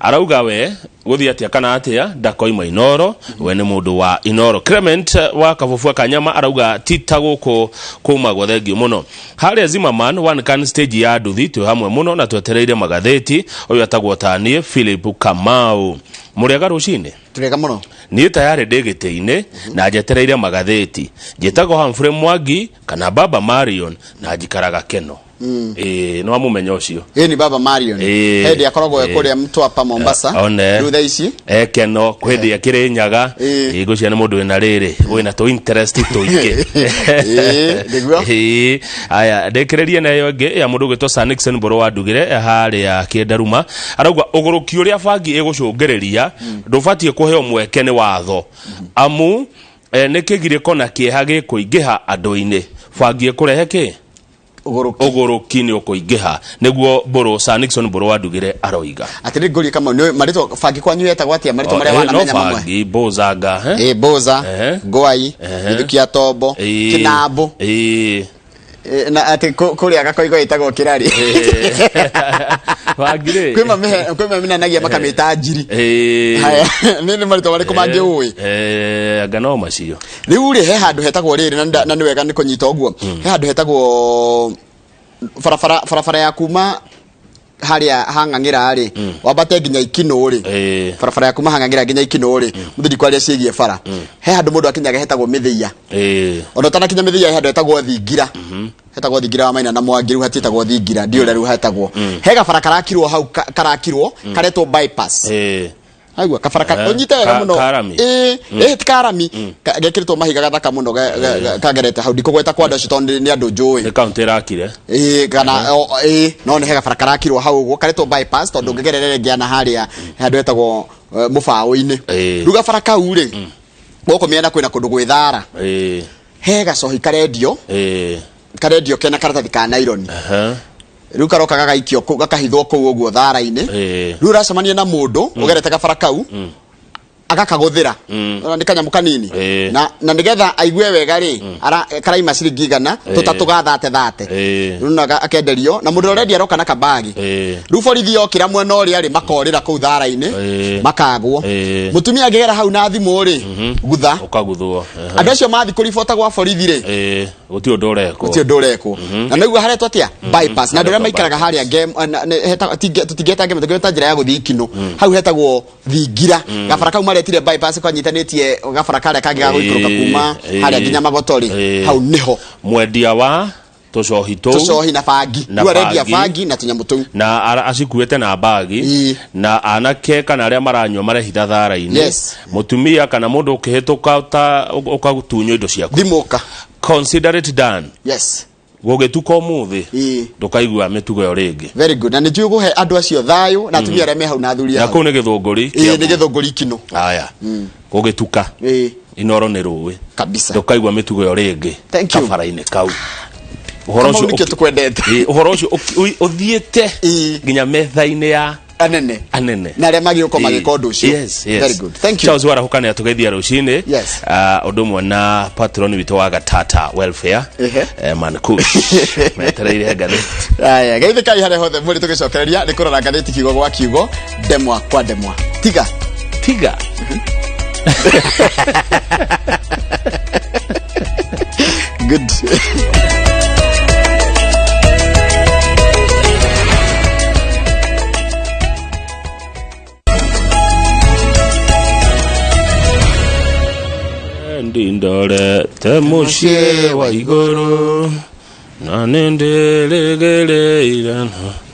arauga we gũthiĩ atĩa kana atĩa ndakoima Inoro, we nĩ mũndũ wa Inoro. Clement wa Kabubua Kanyama arauga ti ta gũkũ kumagwo, thengio mũno. Harĩa Zimmerman one can stage ya nduthi, twĩ hamwe mũno na twetereire magathĩti. Ũyũ atagwo taniĩ Philip Kamau. Mũrĩega rũcinĩ? Tũrĩega mũno. Niĩ tayarĩ ndĩ gĩtĩ-inĩ na njetereire magathĩti. Njĩtagwo Humphrey Mwangi kana Baba Marion na njikaraga Keno. Ĩĩ, nĩ wamũmenya ũcio. Ĩ ni baba Marion. Ĩĩ. Hĩndĩ akoragwo e Ĩĩ. kũrĩa Mtwapa Mombasa. One. Rĩu thaa ici ekeno kwä ndä akä nyaga ngå cia nä må ndå wä na rä rä wä na tå interest tå ingä. Ĩĩ, nĩguo. Ĩĩ. Aya ndä kä rä rie nayo ĩngä ya må ndå å gwä two Sir Nixon Mbũrũ wa Ndugĩre harĩa Kĩndaruma arauga ũgũrũki ũrĩa bangi ĩgũcũngĩrĩria ndũbatiĩ kũheo mweke nĩ watho amu nĩ kĩgirĩko na kĩeha gĩkũingĩha andũ-inĩ. Bangi ĩkũrehe kĩ ũgũrũki nĩ ũkũingĩha, nĩguo Mbũrũ Sir Nixon Mbũrũ wa Ndugĩre aroiga. Atĩrĩ ngũrie kama nĩ marĩtwa bangi kwanyu yetagwo atĩa, marĩtwa marĩa No wanamenya mamwe? Bangi mbũzanga. Ĩ boza, ngwai, gĩthukia tombo, kĩnambũ. Na atĩ kũrĩa gakoigo ĩtagwo kĩrari. Bangi rĩ Kwĩ mamenanagia makamĩta njiri. Haya, nĩ marĩtwa marĩkũ mangĩ ũĩ? Anga no macio. Rĩu rĩ, he handũ hetagwo rĩrĩ na nĩ wega nĩ kũnyita ũguo, he handũ hetagwo barabara ya kuma harĩa hang'ang'ĩra rĩ, wambate nginya ikinũ rĩ, barabara ya kuma hang'ang'ĩra nginya ikinũ rĩ, mũthĩ ndikwaria ciĩgiĩ bara, he handũ mũndũ akinyaga hetagwo mĩthĩia. Ona ũtanakinya mĩthĩia he handũ hetagwo thingira, hetagwo thingira wa Maina na Mwangi, rĩu hatiĩtagwo thingira, ndiũ ũrĩa rĩu hetagwo. He gabara karakirwo hau, karakirwo karetwo bypass. Aigua kabara ka ũnyite wega mũno. Karami. Ĩĩ, ĩĩ ti karami. Gekĩrĩtwo mahiga gathaka mũno, kagerete hau, ndikũgweta kwa andũ acio tondũ nĩ andũ njũĩ. Nĩ kaunti ĩrakire. Ĩĩ kana ĩĩ, no nĩ he gabara karakirwo hau ũguo karetwo bypass, tondũ ũngĩgerera rĩngĩ na harĩa handũ hetagwo mũbaũ-inĩ. Rĩu gabara kau rĩ, gũkũ mĩena kwĩna kũndũ gwĩ thara, he gacohi karendio, karendio kena karatathi ka naironi. Rĩu karoka gagaikio kũu, gakahithwo kũu ũguo thara-inĩ. Rĩu ũracemania na mũndũ ũgerete gabara kau, agakagũthĩra. Ona nĩ kanyamũ kanini. Na nĩgetha aigue wega rĩ, karaima ciringi 100 tũtatũ ga thate thate. Rĩu na akenderio na mũndũ ũrĩa ũrendia aroka na kabagi. Rĩu borithi yokĩra mwena ũrĩa rĩ, makorĩra kũu thara-inĩ, makagwo. Mũtumia angĩgera hau na thimũ rĩ, gutha. Ũkaguthwo. Andũ acio mathiĩ kũribota gwa borithi rĩ, Gũtirĩ ũndũ ũrekwo. Gũtirĩ ũndũ ũrekwo. Na nĩguo haretwo atĩa, bypass. Na andũ arĩa maikaraga harĩa tũtingĩeta ngem, tũngĩeta njĩra ya gũthiĩ ikinũ, hau hetagwo thingira. Gabara kau maretire bypass kanyitanĩtie gabara karĩa kangĩ ga gũikũrũka kuma harĩa nginya magotori. Hau nĩho mwendia wa tũcohi tũu. Tũcohi na bangi. Na Rĩu arendia bangi. Bangi na tũnyamũ tũu. Na acikuĩte na mbagi, na anake kana arĩa maranyua marehitha thara-inĩ. Mũtumia kana mũndũ ũkĩhĩtũka ũkatunywo indo ciaku. Thimũka. Consider it done. Gũgĩtuka ũmũthĩ, ndũkaigua mĩtugo ĩyo rĩngĩ. Very good, na nĩ njũĩ gũhe andũ acio thayũ na atumia arĩa me hau na athuri na hau. Kũu nĩ Gĩthũngũri. Ĩĩ, nĩ Gĩthũngũri kinũ. Aya, gũgĩtuka, Inoro nĩ rũĩ kabisa, ndũkaigua mĩtugo ĩyo rĩngĩ. Thank you. Kabara-inĩ kau ũhoro Kamau ũcio nĩkĩo tũkwendete. Ĩĩ, ũhoro ũcio ũthiĩte nginya metha-inĩ ya anene anene na arĩa magĩũka magĩka ũndũ ũcio. Yes. Very good, thank you. Charles Warahuka nĩ atũgeithia rũcinĩ. Ũndũ ũmwe na patron witũ wa Gatata Welfare, Mankush, metereire ngathĩti. Aya, geithĩkai harĩa hothe mũrĩ, tũgĩcokereria nĩ kũrora ngathĩti kiugo gwa kiugo, ndemwa kwa ndemwa. Tiga. Tiga. Good. Ndindorete mũciĩ wa igũrũ na nĩndĩrĩgĩrĩire.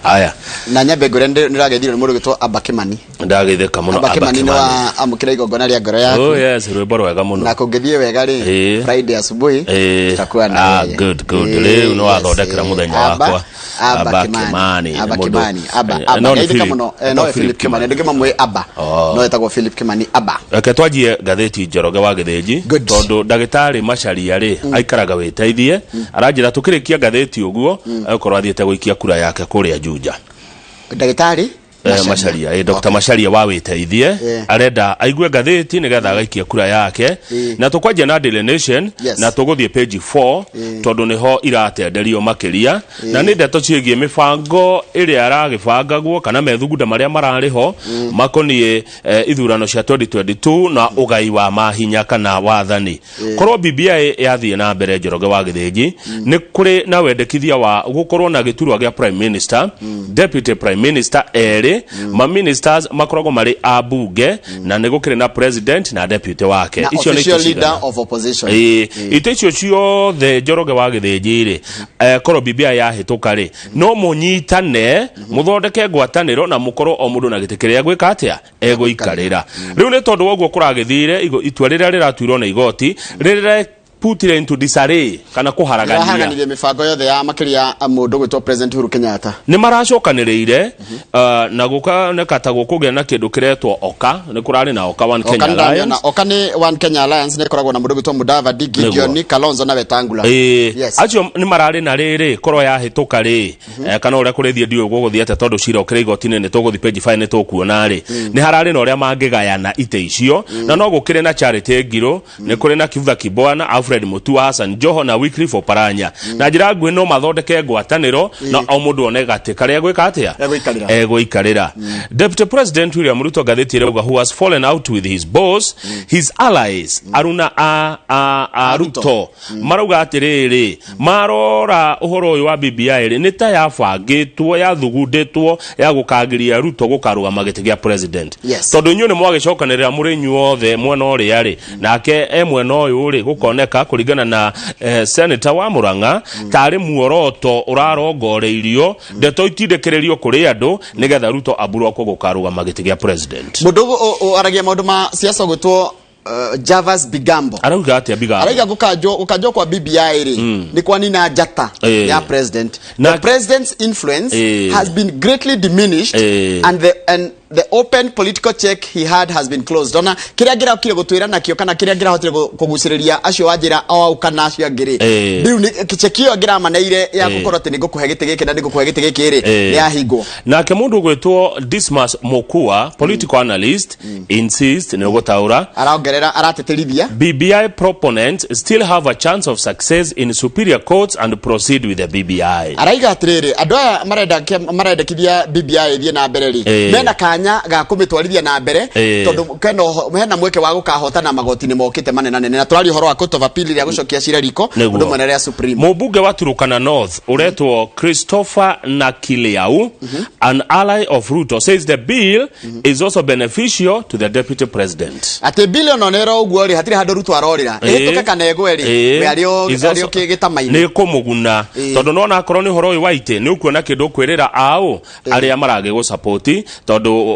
Aya. Na nyambe ngwĩre nĩrageithirio nĩ mũndũ ũgĩtwo Abba Kimani. Ndageithĩka mũno. Abba Kimani nĩ wa amũkĩra igongona rĩa ngoro yaku. Oh yes, rwĩmbo rwega mũno. Na kũngĩthiĩ wega rĩ, Friday asubuhi tutakuwa na yeye. Good, good. Rĩu nĩ wathondekera mũthenya wakwa. Abba Kimani, nĩ Abba mũndũ- Kimani, Abba, Abba. No nĩ Geithĩka Philip. mũno. No No Philip Kimani, andũ mamwĩ Abba. Oh. No etagwo Philip Kimani Abba. Reke twanjie ngathĩti Njoroge wa Gĩthĩnji, tondũ ndagĩtarĩ Macharia rĩ, aikaraga wĩteithie, aranjĩra tũkĩrĩkia ngathĩti ũguo agũkorwo athiĩte gũikia kura yake kũrĩa Juja. Ndagĩtarĩ Macharia, Dr. Macharia wa wĩteithie arenda aigue ngathĩti nĩgetha agaikia kura yake. Na tũkwanjia na Daily Nation na tũgũthiĩ page 4 tondũ nĩho iratenderio makĩria, na nĩ ndeto ciĩgiĩ mĩbango ĩrĩa ĩragĩbangagwo kana methugunda marĩa mararĩ ho makoniĩ ithurano cia 2022 na ũgai wa mahinya kana wathani. Korwo BBI yathiĩ na mbere, Njoroge wa Gĩthĩnji, nĩ kũrĩ na wendekithia wa gũkorwo na gĩturwa gĩa prime minister, deputy prime minister erĩ. kerĩ ma ministers makoragwo marĩ a bunge na nĩ gũkĩrĩ na president na deputy wake. Na Icio nĩ official itĩ leader cigana? of opposition. Ĩĩ, itĩ icio ciothe Njoroge wa Gĩthĩnji rĩ, korwo BBI yahĩtũka rĩ, no mũnyitane mũthondeke ngwatanĩro na mũkorwo o mũndũ na gĩtĩ kĩrĩa egwĩka atĩa, egũikarĩra. Rĩu nĩ tondũ wa ũguo kũragĩthire, itua rĩrĩa rĩratuirwo nĩ igoti rĩrĩa put it into disarray kana kũharagania. Ĩrahaganirie mĩbango yothe ya makĩria mũndũ gwĩtwo President Uhuru Kenyatta. Nĩ maracokanĩrĩire na gũkoneka ta gũkũgĩa na kĩndũ kĩretwo oka, nĩ kũrarĩ na Oka One Oka Kenya nĩ ndamĩona. Alliance. Oka nĩ One Kenya Alliance, nĩ ĩkoragwo na mũndũ gwĩtwo Mudavadi, Gideon, Kalonzo na Wetangula. Ĩĩ, Yes. acio nĩ mararĩ na rĩrĩ korwo yahĩtũka rĩ, kana ũrĩa kũrĩthiĩ ndiũĩ gũgũthiĩ atĩa, tondũ cira ũkĩrĩ igoti-inĩ, nĩ tũgũthiĩ page 5 nĩ tũkuona rĩ, nĩ hararĩ na ũrĩa mangĩgayana itĩ icio, na no gũkĩrĩ na Charity Ngirũ, nĩ kũrĩ na Kivutha Kibwana, Alfred Mutua, Hassan Joho na Wycliffe Oparanya. Na njĩra nguhĩ no mathondeke ngwatanĩro na o mũndũ one gatĩ karĩa egwĩka atĩa, Egũikarĩra. Egũikarĩra. Deputy President William Ruto, ngathĩti ĩrauga, who has fallen out with his boss, his allies Aruna a Ruto marauga atĩrĩrĩ, marora ũhoro ũyũ wa BBI rĩ, nĩ ta yabangĩtwo, yathugundĩtwo ya gũkangĩria Ruto gũkarũgama gĩtĩ gĩa president. Yes. Tondũ inyuĩ nĩ mwagĩcokanĩrĩra mũrĩ inyuothe mwena ũrĩa rĩ, nake e mwena ũyũ rĩ, gũkoneka kũringana na senator wa Murang'a tarĩ muoroto ũrarongoreirio, ndeto itindĩkĩrĩrio kũrĩ andũ nĩgetha Ruto aburokwo gũkarũgama gĩtĩ gĩa president. Mũndũ waragia maũndũ ma siasa gwĩtwo Javas Bigambo Arauga atĩa Bigambo? Arauga gũkanjwo kwa BBI rĩ, nĩ kwanina njata ya president. The president's influence has been greatly diminished and the open political check he had has been closed. Ona kĩrĩa angĩrokire gũtwĩra nakĩo kana kĩrĩa angĩrahotire kũgucĩrĩria acio wa njĩra o au kana acio angĩ rĩ, rĩu cheki ĩyo angĩramaneire ya gũkorwo atĩ nĩ ngũkũhe gĩtĩ gĩkĩ na nĩ ngũkũhe gĩtĩ gĩkĩ rĩ, nĩ yahingwo. Nake mundu gwitwo Dismas Mokua, political analyst, insist nĩ ũgũtaũra. Araongerera, arateterithia. BBI proponents still have a chance of success in superior courts and proceed with the BBI. Araiga atĩrĩrĩ, andũ aya marendekithia BBI ĩthiĩ na mbere rĩ, mena kanya ga kũmĩtwarithia na mbere, tondũ hena mweke wa gũkahotana magoti-inĩ mokĩte manenanene, na tũraria ũhoro wa Court of Appeal rĩa gũcokia cira riko, ũndũ mwena rĩa Supreme. Mũmbunge wa Turukana North ũretwo Christopher Nakiliau, an ally of Ruto, says the bill is also beneficial to the deputy president. Atĩ bilion ona ĩro ũguo rĩ, hatirĩ handũ Ruto arorĩra, ĩhĩtũke kana ĩgwe rĩ, we arĩ o Is arĩ o gĩtama-inĩ. Nĩ kũmũguna, tondũ nona akorwo nĩ ũhoro ũyũ wa itĩ, nĩ ũkuona kĩndũ ũkwĩrĩra aũ arĩa maragĩgũsapoti, tondũ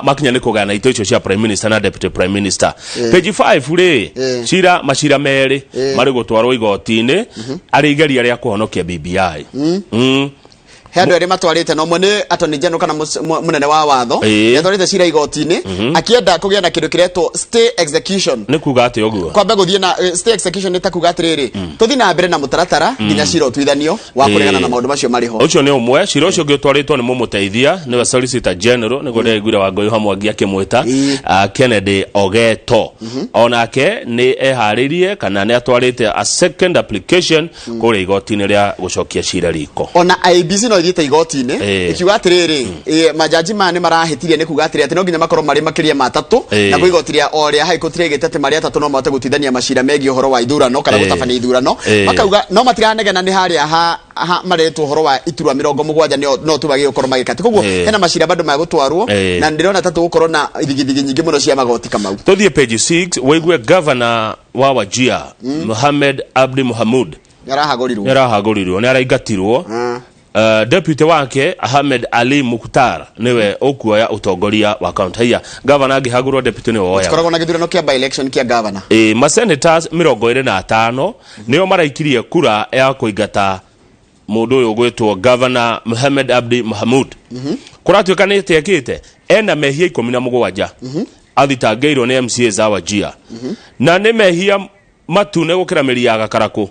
makinya nĩ kũgayana itĩ icio cia prime minister na deputy prime minister. Page 5 rĩ, cira macira merĩ marĩ gũtwarwo igoti-inĩ arĩ igeria rĩa kũhonokia BBI. He andũ erĩ matwarĩte, na ũmwe nĩ attorney general kana mũnene wa watho. Nĩatwarĩte cira igoti-inĩ akĩenda kũgĩa na kĩndũ kĩretwo stay execution. Nĩ kuga atĩ ũguo? Kwambe gũthiĩ na stay execution nĩ ta kuga atĩrĩrĩ, tũthiĩ na mbere na mũtaratara nginya cira ũtuithanio wa kũregana na maũndũ macio marĩ ho. Ũcio nĩ ũmwe. Cira ũcio ũngĩ ũtwarĩtwo nĩ mũmũteithia, nĩwe solicitor general, nĩguo ndĩraiguire Wangũi wa Mwangi akĩmwĩta, Kennedy Ogeto, onake nĩ eharĩirie kana nĩ atwarĩte a second application kũrĩa igoti-inĩ rĩa gũcokia cira riko. Ona IEBC no ithiĩte igoti-inĩ ikiuga atĩrĩrĩ, majaji maya nĩ marahĩtirie nĩ kuga atĩrĩ atĩ no nginya makorwo marĩ makĩria ma atatũ, na gwĩ igoti rĩa o rĩa High Court rĩgĩte atĩ marĩ atatũ no mahote gũtuithania macira megiĩ ũhoro wa ithurano kana gũtabania ithurano. Makauga no matiranegena nĩ harĩa ha maretwo ũhoro wa iturwa 70 nĩo no tu magĩrĩirwo gũkorwo magĩka atĩ koguo hena macira bado magũtwarwo, na ndĩrona ta tũgũkorwo na ithigithigi nyingĩ mũno cia magoti, Kamau. Tũthiĩ page 6 wĩigue governor wa Wajir, Mohamed Abdi Mohamud, nĩ arahagũrirwo. Nĩ arahagũrirwo, nĩ araingatirwo. Deputy wake Ahmed Ali Mukhtar niwe ũkuoya ũtongoria wa county. Haiya, governor angĩhagũrwo, deputy nĩwe woyaga. Koragwo na gĩthurano kĩa by election kĩa governor. Ĩ, masenators 25 nĩo maraikirie kura ya kũingata mũndũ ũyũ ũgwĩtwo governor Mohamed Abdi Mohamud. Kũratuĩka nĩ atĩ ekĩte ena mehia 17 athitangĩirwo nĩ MCA za Wajir, na nĩ mehia matune gũkĩra mĩri ya gakarakũ,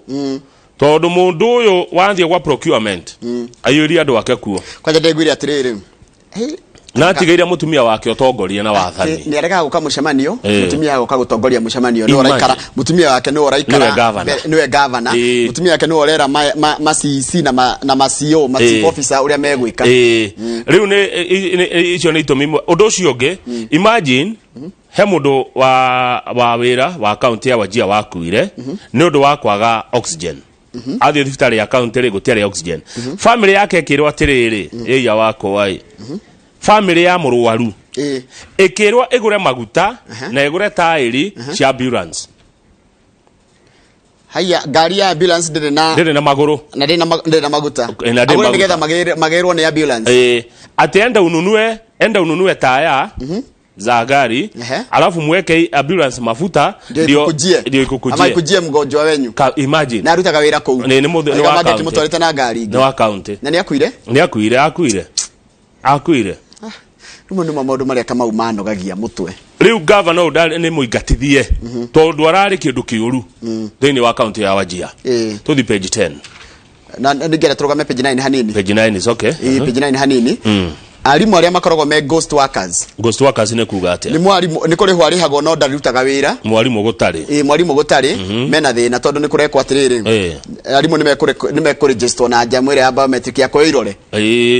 tondũ mũndũ ũyũ wathiĩ gwa procurement aiyũria andũ ake kuo. Kwanja ndĩguire atĩrĩrĩ, hey, Na atigĩire mũtumia wake ũtongoria na wathani. Nĩ aregaga gũka mũcemanio. Mũtumia agoka gũtongoria mũcemanio, nĩwe ũraikara, mũtumia wake nĩwe ũraikara. Nĩwe governor. Nĩwe governor. Mũtumia wake nĩwe ũrera ma CEC na ma CO, ma chief officer ũrĩa megwĩka. Ĩĩ. Rĩu nĩ icio nĩ itũmi imwe. Ũndũ ũcio ũngĩ, imagine he mũndũ wa wĩra wa kaunti ya Wajir wakuire nĩ ũndũ wa kwaga oxygen. Athiĩ thibitarĩ ya kaunti rĩ, gũtiarĩ oxygen. Family yake ĩkĩrwo atĩrĩrĩ, ĩia wakwa ĩ, Family ya mũrwaru Ĩkĩrwo ĩgũre maguta na ĩgũre taĩri cia ambulance. Haya, ngari ya ambulance ndĩrĩ na Ndĩrĩ na magũrũ. Na ndĩrĩ na ndĩrĩ na maguta. Na ndĩrĩ Agũre maguta. nĩgetha magĩrwo nĩ ambulance. Atĩ enda ununue taya za gari, alafu mweke ambulance mafuta. Ndio Ndio ikukujie. Ndio ikukujie. Ama ikujie mgonjwa wenyu. Imagine. Na arutaga wĩra kũu. Nĩ wa Arauga county. mangĩkĩmũtwarĩte na ngari Nĩ ingĩ. wa county. Na nĩ akuire. Nĩ akuire, akuire, akuire. Rĩmwe nĩmo maũndũ marĩa Kamau manogagia mũtwe. Rĩu gavana ũyũ nĩ mũingatithie tondũ ararĩ kĩndũ kĩũru thĩinĩ wa kaunti ya Wajia. Tũthi page 10. Na ningĩenda tũrũgame page 9 hanini. Page 9 is okay. Page 9 hanini. Arimũ arĩa makoragwo me ghost workers. Ghost workers nĩ kuga atĩa? Nĩ mwarimũ nĩ kũrĩhwo arĩhagwo no ndarutaga wĩra. Mwarimũ gũtarĩ. Ĩĩ, mwarimũ gũtarĩ. Mena thĩna tondũ nĩ kũrekwo atĩrĩrĩ, arimũ nĩ mekũregisterwo na njamũ ĩrĩa ya biometric ya kuoya irore.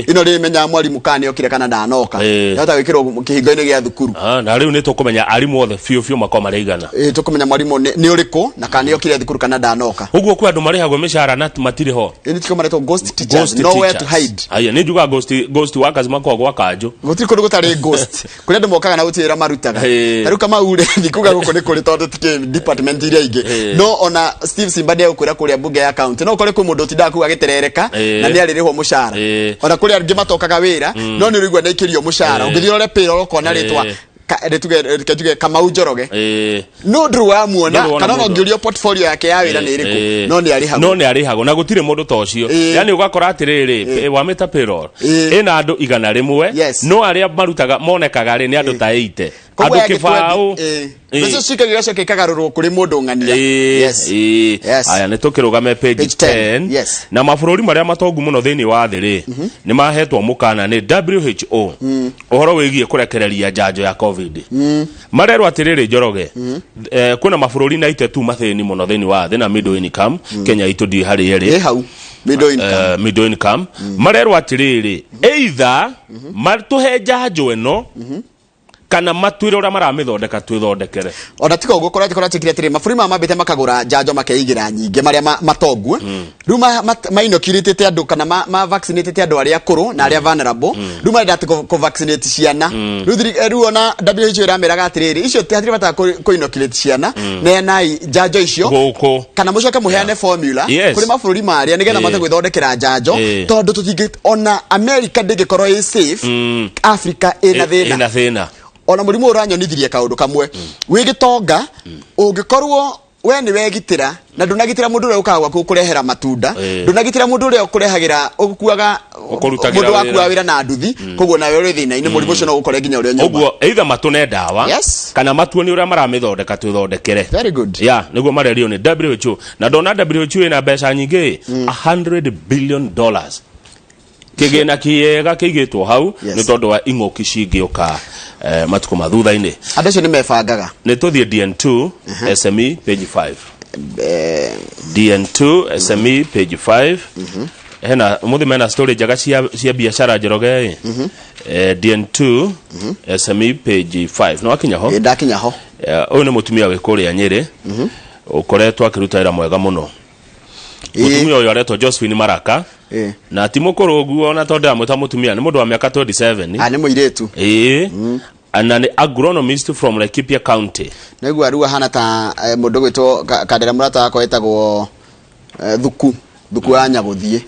Ino rĩ menyaga mwarimũ kana nĩ okire kana ndanoka. Yahota gwĩkĩrwo kĩhingo-inĩ gĩa thukuru. Ah, na rĩu nĩ tũkũmenya arimũ othe biũ biũ makorwo marĩ igana. Ĩĩ, tũkũmenya mwarimũ nĩ ũrĩkũ na kana nĩ okire thukuru kana ndanoka. Ũguo kwĩ andũ marĩhagwo mĩcara na matirĩ ho. Ĩĩ, nĩtiko maretwo ghost teachers. Ghost Nowhere to teachers. hide. Aya, nĩ njugaga ghost workers makoragwo gwa kanjũ. Gũtirĩ kũndũ gũtarĩ ghost, kũrĩ andũ mokaga na gũtirĩ wĩra marutaga. Ta rĩu Kamau rĩ, ndikuga gũkũ nĩ kũrĩ tondũ tikĩ department iria ingĩ. No ona Steve Simba nĩegũkwĩra kũrĩa mbunge ya county no ũkore kwĩ mũndũ ũtindaga kũu agĩterereka na nĩ arĩrĩhwo mũcara. Ona kũrĩ angĩ matokaga wĩra no nĩ ũraigua nĩ aikĩrio mũcara. Ũngĩthiĩ ũrore payroll ũkona rĩtwa rĩtuge, reke njuge Kamau Njoroge, no ndũrĩ wamuona Ndũrĩ wona kana ona mũndũ. ũngĩũrio portfolio yake ya wĩra nĩ ĩrĩkũ, no nĩ arĩhagwo. No nĩ arĩhagwo na gũtirĩ mũndũ ta ũcio. Yani ũgakora atĩrĩrĩ, wamĩta payroll ĩna andũ 100, no arĩa marutaga monekaga rĩ nĩ andũ ta 80. Koguo Andũ yangĩ kĩbaũ. Mbeca ciikagia igacoka ikagarũrwo kũrĩ mũndũ ng'ania. Yes. Aya, nĩ tũkĩrũgame page Page 10. 10. Na mabũrũri marĩa matongu mũno thĩinĩ wa thĩ rĩ, nĩ mahetwo mũkana nĩ WHO ũhoro wĩgiĩ kũrekereria njanjo ya COVID. Marerwo atĩrĩrĩ, Njoroge, kwĩna mabũrũri 92 mathĩni mũno thĩinĩ wa thĩ na middle income. Kenya itũ ndiĩ harĩ ĩrĩ. Ĩ hau middle income. Middle income marerwo atĩrĩrĩ, either matũhe njanjo ĩno kana matwĩre ũrĩa maramĩthondeka twĩthondekere. Ona tiga ũguo, kũratuĩkire atĩrĩ, mabũrũri maya mambĩte makagũra njanjo makeigĩra nyingĩ marĩa matongu. Rĩu ma-inoculatĩte andũ kana ma-vaccinatĩte andũ arĩa akũrũ na arĩa vulnerable. Rĩu marenda atĩ kũ-vaccinate ciana. Rĩu ona WHO ĩrameraga atĩrĩrĩ, icio hatirĩ bata kũ-inoculate ciana, neanai njanjo icio gũkũ kana mũcoke mũheane formula kũrĩ mabũrũri marĩa nĩgetha mahote gwĩthondekera njanjo, tondũ tũtingĩ ona America ndĩngĩkorwo ĩ safe, Africa ĩna thĩna. Ĩna thĩna. Ona mũrimũ ũyũ ũranyonithirie kaũndũ kamwe: wĩ gĩtonga, ũngĩkorwo we nĩ wegitĩra na ndũnagitĩra mũndũ ũrĩa ũkaga gwaku kũrehera matunda, ndũnagitĩra mũndũ ũrĩa ũkũrehagĩra ũkuaga Ũkũrutagĩra mũndũ wakuaga wĩra. Wĩra na nduthi, koguo nawe ũrĩ thĩna-inĩ, mũrimũ ũcio no ũgũkore nginya ũrĩa nyũmba. Ũguo either matũne ndawa kana matuonie ũrĩa maramĩthondeka twĩthondekere. Very good. Ya nĩguo marerio nĩ WHO, na ndona WHO ĩna mbeca nyingĩ, $100 billion, kĩgĩna kĩega kĩigĩtwo hau nĩ tondũ wa ing'ũki cingĩũka matukũ ma thutha-inĩ. Andũ acio nĩ mebangaga. Nĩ tũthiĩ DN2 SME page 5. DN2 SME page 5, hena mũthĩ mena story njega cia biacara, Njoroge. DN2 SME page 5, nĩ wakinya ho? Ĩ, ndakinya ho. Ũyũ nĩ mũtumia wĩ kũrĩa Nyĩrĩ ũkoretwo akĩruta wĩra mwega mũno. Mũtumia ũyũ aretwo Josephine Maraka na ti mũkũrũ ũguo, ona tondũ ndĩramwĩta mũtumia, nĩ mũndũ wa mĩaka 27. Ah, nĩ mũirĩtu. Ĩĩ, na nĩ agronomist from Laikipia County. Naigua rĩu ahana ta mũndũ gwĩtwo Kandera, mũrata wakwa wĩtagwo Thuku Thuku wa Nyagũthiĩ.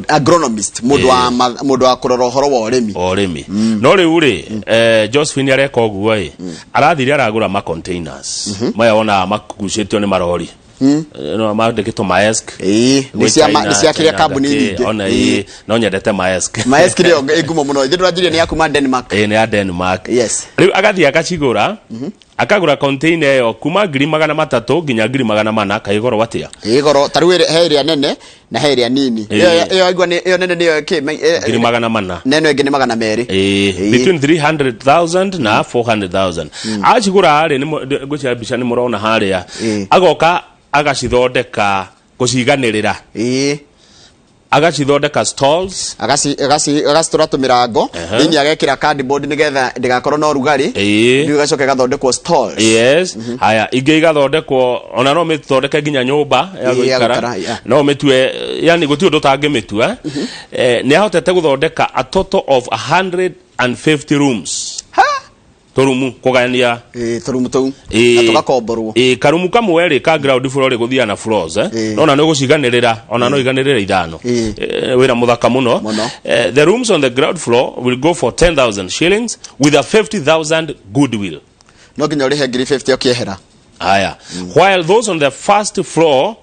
Agronomist, mũndũ wa mũndũ wa kũrora ũhoro wa ũrĩmi. O ũrĩmi. No rĩu rĩ, Josephine areka ũguo ĩ, arathire aragũra ma containers maya wonaga magucĩtio nĩ marori. No mandĩkĩtwo Maersk. Ĩĩ, nĩ cia kĩrĩa kambuni nyingĩ. Ona ĩĩ, no nyendete Maersk. Maersk nĩyo ĩ ngumo mũno. Ithuĩ ndũranjirie nĩ ya kuma Denmark. Ĩĩ, nĩ ya Denmark. Rĩu agathiĩ akacigũra, akagũra container ĩyo kuma 300,000 nginya 400,000. Kaĩ goro atĩa? Ĩ goro. Ta rĩu he ĩrĩa nene na he ĩrĩa nini. Ĩyo aigua nĩ ĩyo nene nĩyo kĩ 400,000. Na ĩno ĩngĩ nĩ 200. Ĩĩ, between 300,000 na 400,000 acigũra rĩ, ngwĩciria mbica nĩ mũrona harĩa, agoka agacithondeka, gũciganĩrĩra. Agacithondeka stalls. Agacitũra tũmĩrango. Thĩinĩ agekĩra cardboard nĩgetha ndĩgakorwo na ũrugarĩ. Rĩu ĩgacoka ĩgathondekwo stalls. Yes. Haya, ingĩ igathondekwo, ona no mĩthondeke nginya nyũmba ya Ĩĩ, ya gũikara. gũikara, yeah. No mĩtue, yani gũtirĩ ũndũ ũtangĩmĩtua. Nĩ ahotete gũthondeka a total of 150 rooms, tũrumu kũgayania. Ĩĩ, tũrumu tũu. Ĩĩ. Na tũgakomborwo. Ĩĩ, karumu kamwe rĩ ka ground floor rĩ gũthiaga na floors, eh? Nona nĩ ũgũciganĩrĩra, ona no iganĩrĩre ithano. Wĩra mũthaka mũno. Mũno. The rooms on the ground floor will go for 10,000 shillings with a 50,000 goodwill. No nginya ũrĩhe ngiri 50 ũkĩehera. Haya, while those on the first floor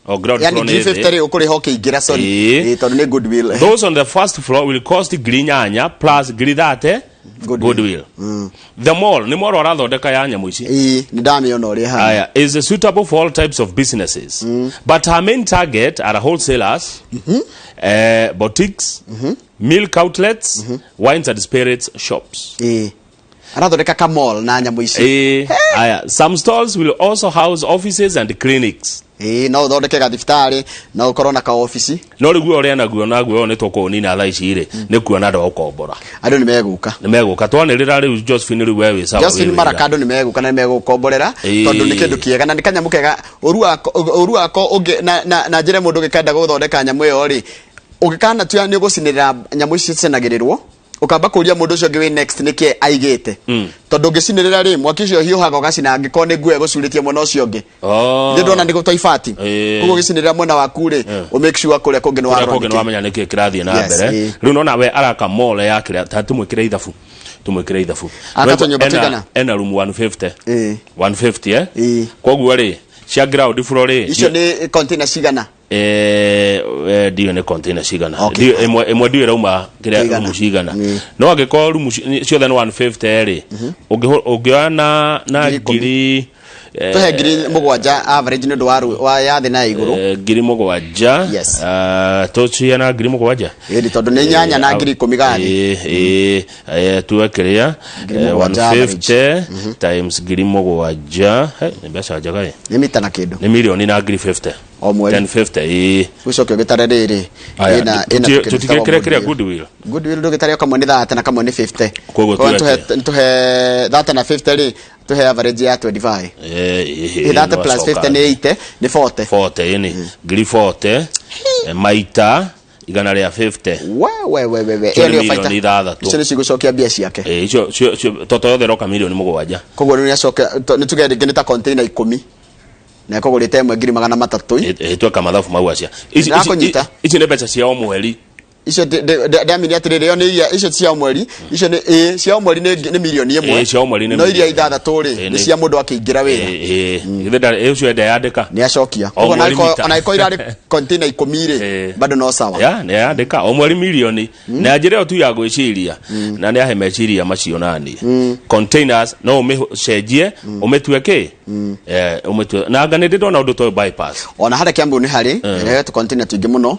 or ground Yani floor ngiri nĩ thĩ. 50 rĩ ũkũrĩha ũkĩingĩra, sorry. Ĩĩ. Ĩĩ, tondũ nĩ goodwill. Those on the first floor will cost 8,000 plus 30,000 goodwill. The mall, nĩ mall arathondeka ya nyamũ ici. Ĩĩ, nĩ ndamĩona ũrĩa ĩhana. Aya, is suitable for all types of businesses. But her main target are wholesalers, boutiques, milk outlets, wines and spirits shops. Ĩĩ. Arathondeka ka mall na nyamũ ici. Aya, some stores will also house offices and clinics. Ĩĩ, no ũthondeke gathibitarĩ, no ũkorwo na kaobici. No rĩu guo ũrĩa naguo nĩ tũkũũnina thaa ici rĩ, nĩ kuona andũ a gũkombora. Andũ nĩ megũka. Nĩ megũka twanĩrĩra rĩu. Josephine, rĩu we wĩ sawa. Josephine wĩ wĩra. Maraka, andũ nĩ megũka na nĩ megũkomborera tondũ nĩ kĩndũ kĩega na nĩ kanyamũ kega. Ũru wako ũngĩ na njĩra mũndũ ũngĩkenda gũthondeka nyamũ ĩyo rĩ, ũngĩkanatua nĩ ũgũcinĩrĩra nyamũ ici cicinagĩrĩrwo, ũkamba kũria mũndũ ũcio ũngĩ wĩ next nĩkĩ aigĩte, tondũ ũngĩcinĩrĩra rĩ, mwaki ũcio ũhiũhaga ũgacina angĩkorwo nĩ nguo ĩgũcurĩtie mwena ũcio ũngĩ. Nĩ ndona nĩ gũtwa ibati. Koguo ũgĩcinĩrĩra mwena waku rĩ, ũ make sure kũrĩa kũngĩ nĩ kũrĩa warora kũngĩ nĩ nĩkĩ. wamenya nĩkĩ kĩrathiĩ na Yes, mbere. Rĩu nona we araka mall ya kĩrĩa ta tũmwĩkĩre ithabu. Aka tũnyũmba tũigana? Ena room 150. 150, eh. Koguo rĩ, cia ground floor rĩ, Icio nĩ container cigana? Ndiũĩ nĩ container cigana. Ĩmwe ndiũĩ ĩrauma kĩrĩa Cigana. rumu cigana, no angĩkorwo rumu ciothe nĩ 150 rĩ, ũngĩoya na Ngiri ikũmi. ngiri Tũhe 7,000 average nĩ ũndũ wa ya thĩ na ya igũrũ. 7,000. Yes. Ah, tũciana 7,000. Ĩni, tondũ nĩ 8 na 10,000 gathi. Tuwe kĩrĩa 7,000 150 times 7,000. Hey, nĩ mbeca njega ĩ. Nĩ mita na kĩndũ. Nĩ mirioni na ngiri 50. O mweri. 1050, ĩĩ. Ũcoke ũgĩtare rĩrĩ. Aya, Ĩna tũkĩndũ tũtigĩkĩre twĩtagwo kĩrĩa goodwill. Goodwill ndũgĩtare kamwe nĩ 30 na kamwe nĩ 50. Koguo Koguo tuweke. tũhe 30 na 50 rĩ, tũhe average ya 25. Ĩĩ, 30 no plus acoka. 50 nĩ 80, nĩ 40. 40, ĩni ngiri 40 maita 150. We we we we we. Icio Ĩyo nĩ nĩyo baita. mirioni 6. Icio nĩ cigũcokia mbia ciake. Ĩĩ, icio toto yothe ĩroka mirioni 7. Koguo rĩu nĩacoke nĩ tuge rĩngĩ nĩ ta container 10 na ekũgũrĩte ĩmwe 300,000. Tweka mathabu mau acia. Ndĩrakũnyita. Ici nĩ mbeca cia o mweri. Icio ndamini atĩrĩrĩ, ĩyo nĩ iria icio cia o mweri, icio nĩ ĩ cia o mweri nĩ mirioni 1. Ĩĩ, cia o mweri nĩ No iria mirioni. 6 rĩ, nĩ cia mũndũ akĩingĩra wĩra. Ĩĩ, githĩ ũcio enda yandĩka. Nĩ acokia. O Koguo mweri mita. ona ĩkorwo irarĩ container 10 rĩ, bado no sawa. Ya nĩ yandĩka o mweri mirioni na njĩra ĩyo tu ya gwĩciria na nĩ ahe meciria macio nani containers no ũmĩcenjie ũmĩtue kĩ. Ũmĩtue na anga nĩ ndĩ ndona ũndũ ta ũyũ bypass. Ona harĩa Kiambu nĩ harĩ tũ container tũingĩ mũno.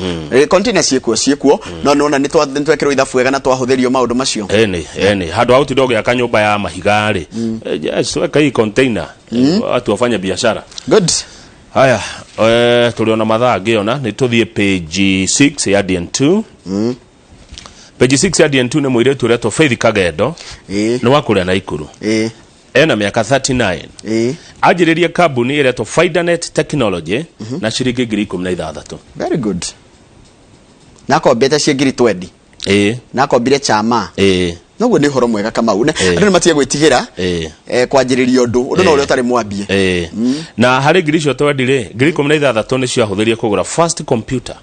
Container ciĩkuo, no nĩwona nĩ twekĩrwo ithabu wega na twahũthĩrio maũndũ macio. Ene handũ ha gũtinda ũgĩaka nyũmba ya mahiga rĩ, yes, weka hii container, watu wafanye biashara. Good. Haya, tũrĩ ona mathaa ngĩona nĩ tũthiĩ page 6 ya DN2. Page 6 ya DN2 nĩ mũirĩtu ũretwo Faith Kagendo, nĩ wa kũrĩa Naikuru, ena mĩaka 39. Anjĩrĩrie kambuni ĩretwo Fidanet Technology na ciringi 16,000. Very good. Nakombete ciĩ ngiri 20. Na akombire chama. Noguo nĩ ũhoro mwega, Kamau. Andũ nĩ matige gwĩtigĩra kwanjĩrĩria ũndũ no ũrĩa ũtarĩ mwambie. Ĩĩ. Na harĩ ngiri icio twendi rĩ, 16,000 nĩ ciahũthĩrie kũgũra first computer.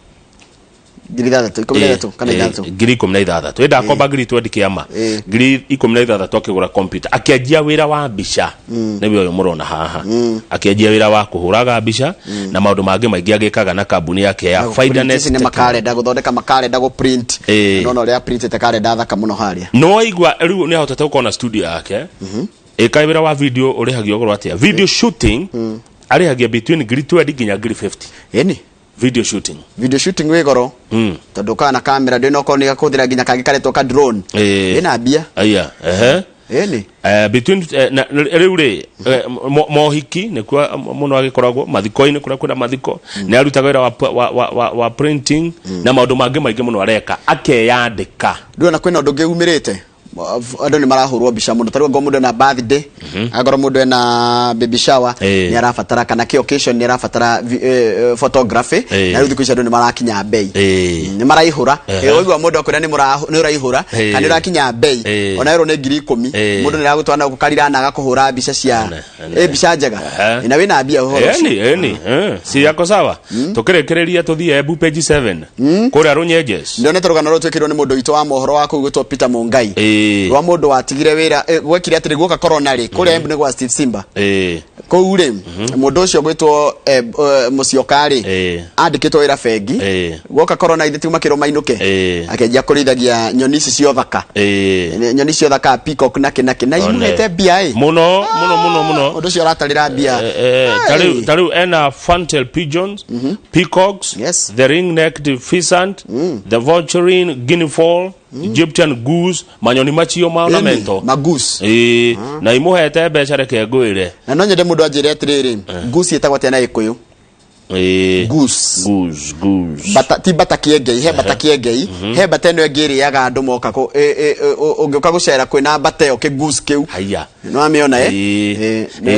6,000, 13 kana 6? 16,000 ĩnda akomba ngiri 20 kĩama, 16,000 akĩgũra computer, akĩanjia wĩra wa mbica. Nĩwe ũyũ mũrona haha akĩanjia wĩra wa kũhũraga mbica na maũndũ mangĩ maingĩ agĩkaga na kambuni yake ya Fidanet. Ici nĩ makarenda, gũthondeka makarenda, gũ print. Nona ũrĩa printĩte karenda thaka mũno harĩa. No waigua rĩu nĩ ahotete gũkorwo na studio yake ĩkaĩ wĩra wa video ũrĩhagio goro atĩa? Video shooting arĩhagia between ngiri 20 nginya ngiri 50. Ĩni. Video shooting. Video shooting wĩ goro, tondũ ũkaga na kamera ndĩ nokorwo nĩ gakũhũthĩra nginya kangĩ karetwo ka drone. Ĩna mbia. Aya, ehe. Ĩni. Between rĩu rĩ mohiki nĩkuo mũno agĩkoragwo mathiko-inĩ kũrĩa kwĩna mathiko nĩ arutaga wĩra wa printing na maũndũ mangĩ maingĩ mũno areka akeyandĩka. Ndũrona kwĩna ũndũ ũngĩ umĩrĩte, andũ nĩ marahũrwo mbica mũno, tarĩu angorwo mũndũ ena birthday, angorwo mũndũ ena baby shower, nĩ arabatara kana kĩ occasion nĩ arabatara photography. Na rĩu thikũ ici andũ nĩ marakinya mbei, nĩ maraihũra. Waigua mũndũ akwĩra nĩ ũraihũra kana nĩ ũrakinya mbei, ona werwo nĩ 10,000, mũndũ nĩ aragũtwara na gũkũ Karirana agakũhũra mbica cia mbica njega na wĩna mbia ũhoro ũcio. Eni eni si yako sawa. Tukĩrĩkĩrĩria tũthiĩ Embu page 7 kũrĩa Runyenjes. Ndionete rũgano rũrũ twĩkĩirwo nĩ mũndũ witũ wa mohoro wa kũu gwĩtwo Peter Mungai, rwa mũndũ watigire wĩra, gwekire atĩrĩ, guoka corona rĩ, kũrĩa Embu nĩ gwa Steve Simba kũu rĩ, mũndũ ũcio gwĩtwo Mũcioka rĩ, andĩkĩtwo wĩra bengi. Guoka corona ithe tiuma kĩrwo mainũke, akĩanjia kũrĩithagia nyoni ici cia ũthaka, nyoni cia ũthaka, peacock na kĩ na kĩ, na imũhete mbia ĩ. Mũno mũno mũno mũno. Mũndũ ũcio aratarĩra mbia. Ta rĩu ena fantail pigeons, peacocks, the ring-necked pheasant, the vulturine guinea fowl, Egyptian goose, manyoni macio ma ornamental. Magoose. Na imũhete mbeca, reke ngwĩre. Na no nyende mũndũ anjĩre atĩrĩrĩ, goose ĩtagwo atĩa na Gĩkũyũ? Goose. Goose, goose. Bata, ti bata kĩengei, he bata kĩengei, he bata ĩno ĩngĩ ĩrĩaga andũ moka ũngĩũka gũcera kwĩna bata ĩyo, kĩ goose kĩu. Haya. Nĩ wamĩona?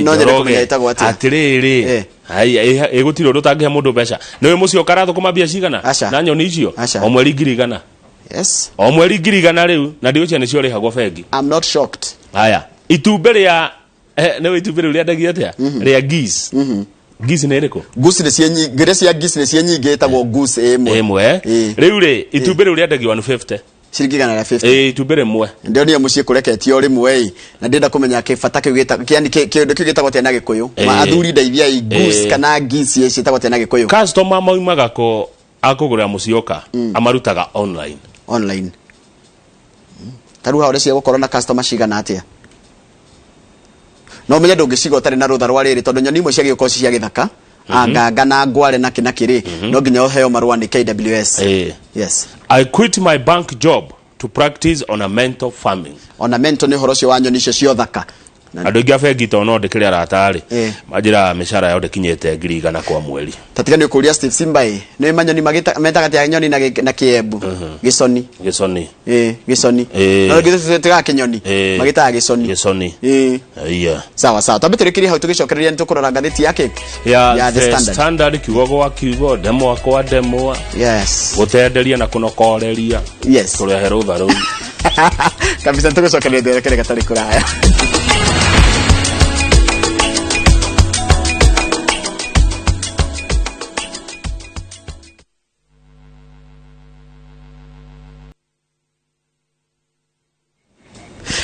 No nyende kũmenya ĩtagwo atĩa. Atĩrĩrĩ, haya, ĩgũtirĩ ũndũ ũtangĩhe mũndũ mbeca. Nĩ ũĩ mũciĩ ũkarathũkũma mbia cigana na nyoni icio? O mweri 100,000. O mweri 100,000 rĩu, na ndigũcia nĩcio rĩhagwo bengi. I'm not shocked. Haya, itumbĩ rĩa nĩ itumbĩ rĩu rĩendagio atĩa rĩa geese? Geese nĩ ĩrĩkũ? Goose nĩ cie nyingĩ, ngĩrĩ cia geese nĩ cie nyingĩ, ĩtagwo goose ĩmwe. Ĩmwe. Rĩu rĩ, itumbĩ rĩu rĩendagio 150. Ciringi 150. Ĩ, itumbĩ rĩmwe. Ndionire mũciĩ kũreketio rĩmwe ĩ, na ndĩrenda kũmenya kĩbata kĩu yani kĩndũ kĩu gĩtagwo atĩa na Gĩkũyũ. Ma athuri ndeithiai, goose kana geese ciĩtagwo atĩa na Gĩkũyũ? Customer maumaga kũ akũgũrĩra mũcioka? Amarutaga online. Online. Ta rĩu haha ũreciria gũkorwo na customer cigana atĩa? No ũmenye ndũngĩciga ũtarĩ na rũtha rwa rĩrĩ, tondũ nyoni imwe ciagĩũka ũci cia gĩthaka, anganga na ngware na kĩ na kĩrĩ, no nginya ũheo marũa nĩ KWS. Yes. I quit my bank job to practice ornamental farming. Ornamental nĩ ũhoro ũcio wa nyoni icio cia ũthaka. Andũ aingĩ a bengi to no ndĩkĩrĩ arata rĩ, manjĩraga mĩcara yao ndĩkinyĩte 100,000 kwa mweri. Tatiga nĩ ũkũria Steve Simba ĩ, nĩ manyoni metaga atĩa nyoni na kĩembu? Gĩconi. Gĩconi. Ĩ, gĩconi. No githĩ tũtigaga kĩnyoni? Magĩtaga gĩconi. Gĩconi. Iya. Sawa sawa, twambe tũrĩkĩrie hau, tũgĩcokereria nĩ tũkũrora ngathĩti yake ya ya The The Standard. Standard, kiugo gwa kiugo, ndemwa kwa ndemwa. Yes. Gũtenderia na kũnokoreria. Yes. Kũrehe rũtha rũu. Kabisa, tũgũcokereria twerekere gatarĩ kũraya.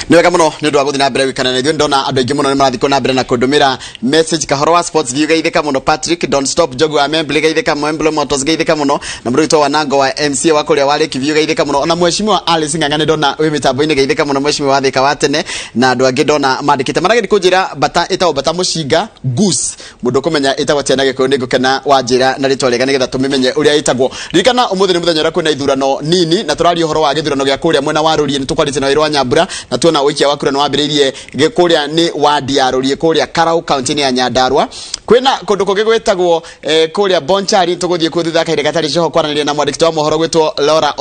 Nĩ wega mũno nĩ ũndũ wa gũthiĩ na mbere gwĩkana na ithuĩ. Ndona andũ aingĩ mũno nĩ marathiĩ na mbere na kũndũmĩra message. Kahoro wa sports view, geithĩka mũno. Patrick Don't Stop Njogu wa Membley, geithĩka. Membley Motors, geithĩka mũno. Na mũndũ witũ wa Nango wa MCA wa kũrĩa wa Lake View, geithĩka mũno. Ona mheshimiwa Alice Ng'ang'a nĩ ndona wĩ mĩtambo-inĩ, geithĩka mũno mheshimiwa wa Thika wa tene. Na andũ angĩ ndona mandĩkĩte marageri kũnjĩra bata ĩtagwo bata mũcinga, goose. Mũndũ ũkũmenya ĩtagwo atĩa na Gĩkũyũ, nĩ ngũkena wanjĩra na rĩtwa rĩega nĩgetha tũmĩmenye ũrĩa ĩtagwo. Ririkana ũmũthĩ nĩ mũthenya ũrĩa kwĩna ithurano nini, na tũraria ũhoro wa gĩthurano gĩa kũrĩa mwena wa Rũriĩ. Nĩ tũkwarĩtie na Wĩrũ wa Nyambura na tuona ũikia wa kura nĩ wambĩrĩirie kũrĩa nĩ wadi ya Rũriĩ kũrĩa Karau kaunti-inĩ ya Nyandarua. Kwĩna kũndũ kũngĩ gwĩtagwo kũrĩa Bonchari, tũgũthiĩ kuo thutha wa kahinda gatarĩ coho kwaranĩria na mwandĩki wa mohoro gwĩtwo Laura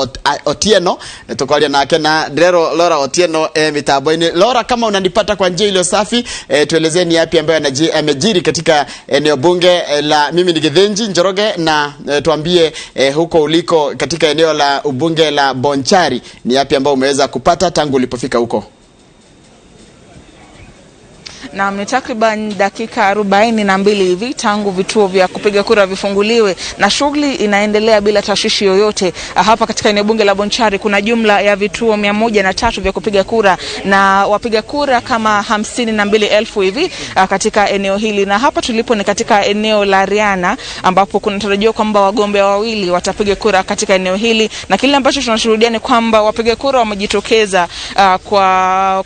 Otieno. Tukwaria nake na ndĩrerwo Laura Otieno mitambo-inĩ. Laura, kama unanipata kwa njia iliyo safi, tuelezee ni yapi ambayo yamejiri katika eneo bunge la mimi ni Githinji Njoroge, na tuambie huko uliko katika eneo la ubunge la Bonchari ni yapi ambayo umeweza kupata tangu ulipofika huko. Naam, ni takriban dakika 42 hivi tangu vituo vya kupiga kura vifunguliwe na shughuli inaendelea bila tashwishi yoyote. Hapa katika eneo bunge la Bonchari kuna jumla ya vituo 103 vya kupiga kura na wapiga kura kama 52,000 hivi katika eneo hili, na hapa tulipo ni katika eneo la Riana ambapo kunatarajiwa kwamba wagombea wawili watapiga kura katika eneo hili, na kile ambacho tunashuhudia ni kwamba wapiga kura wamejitokeza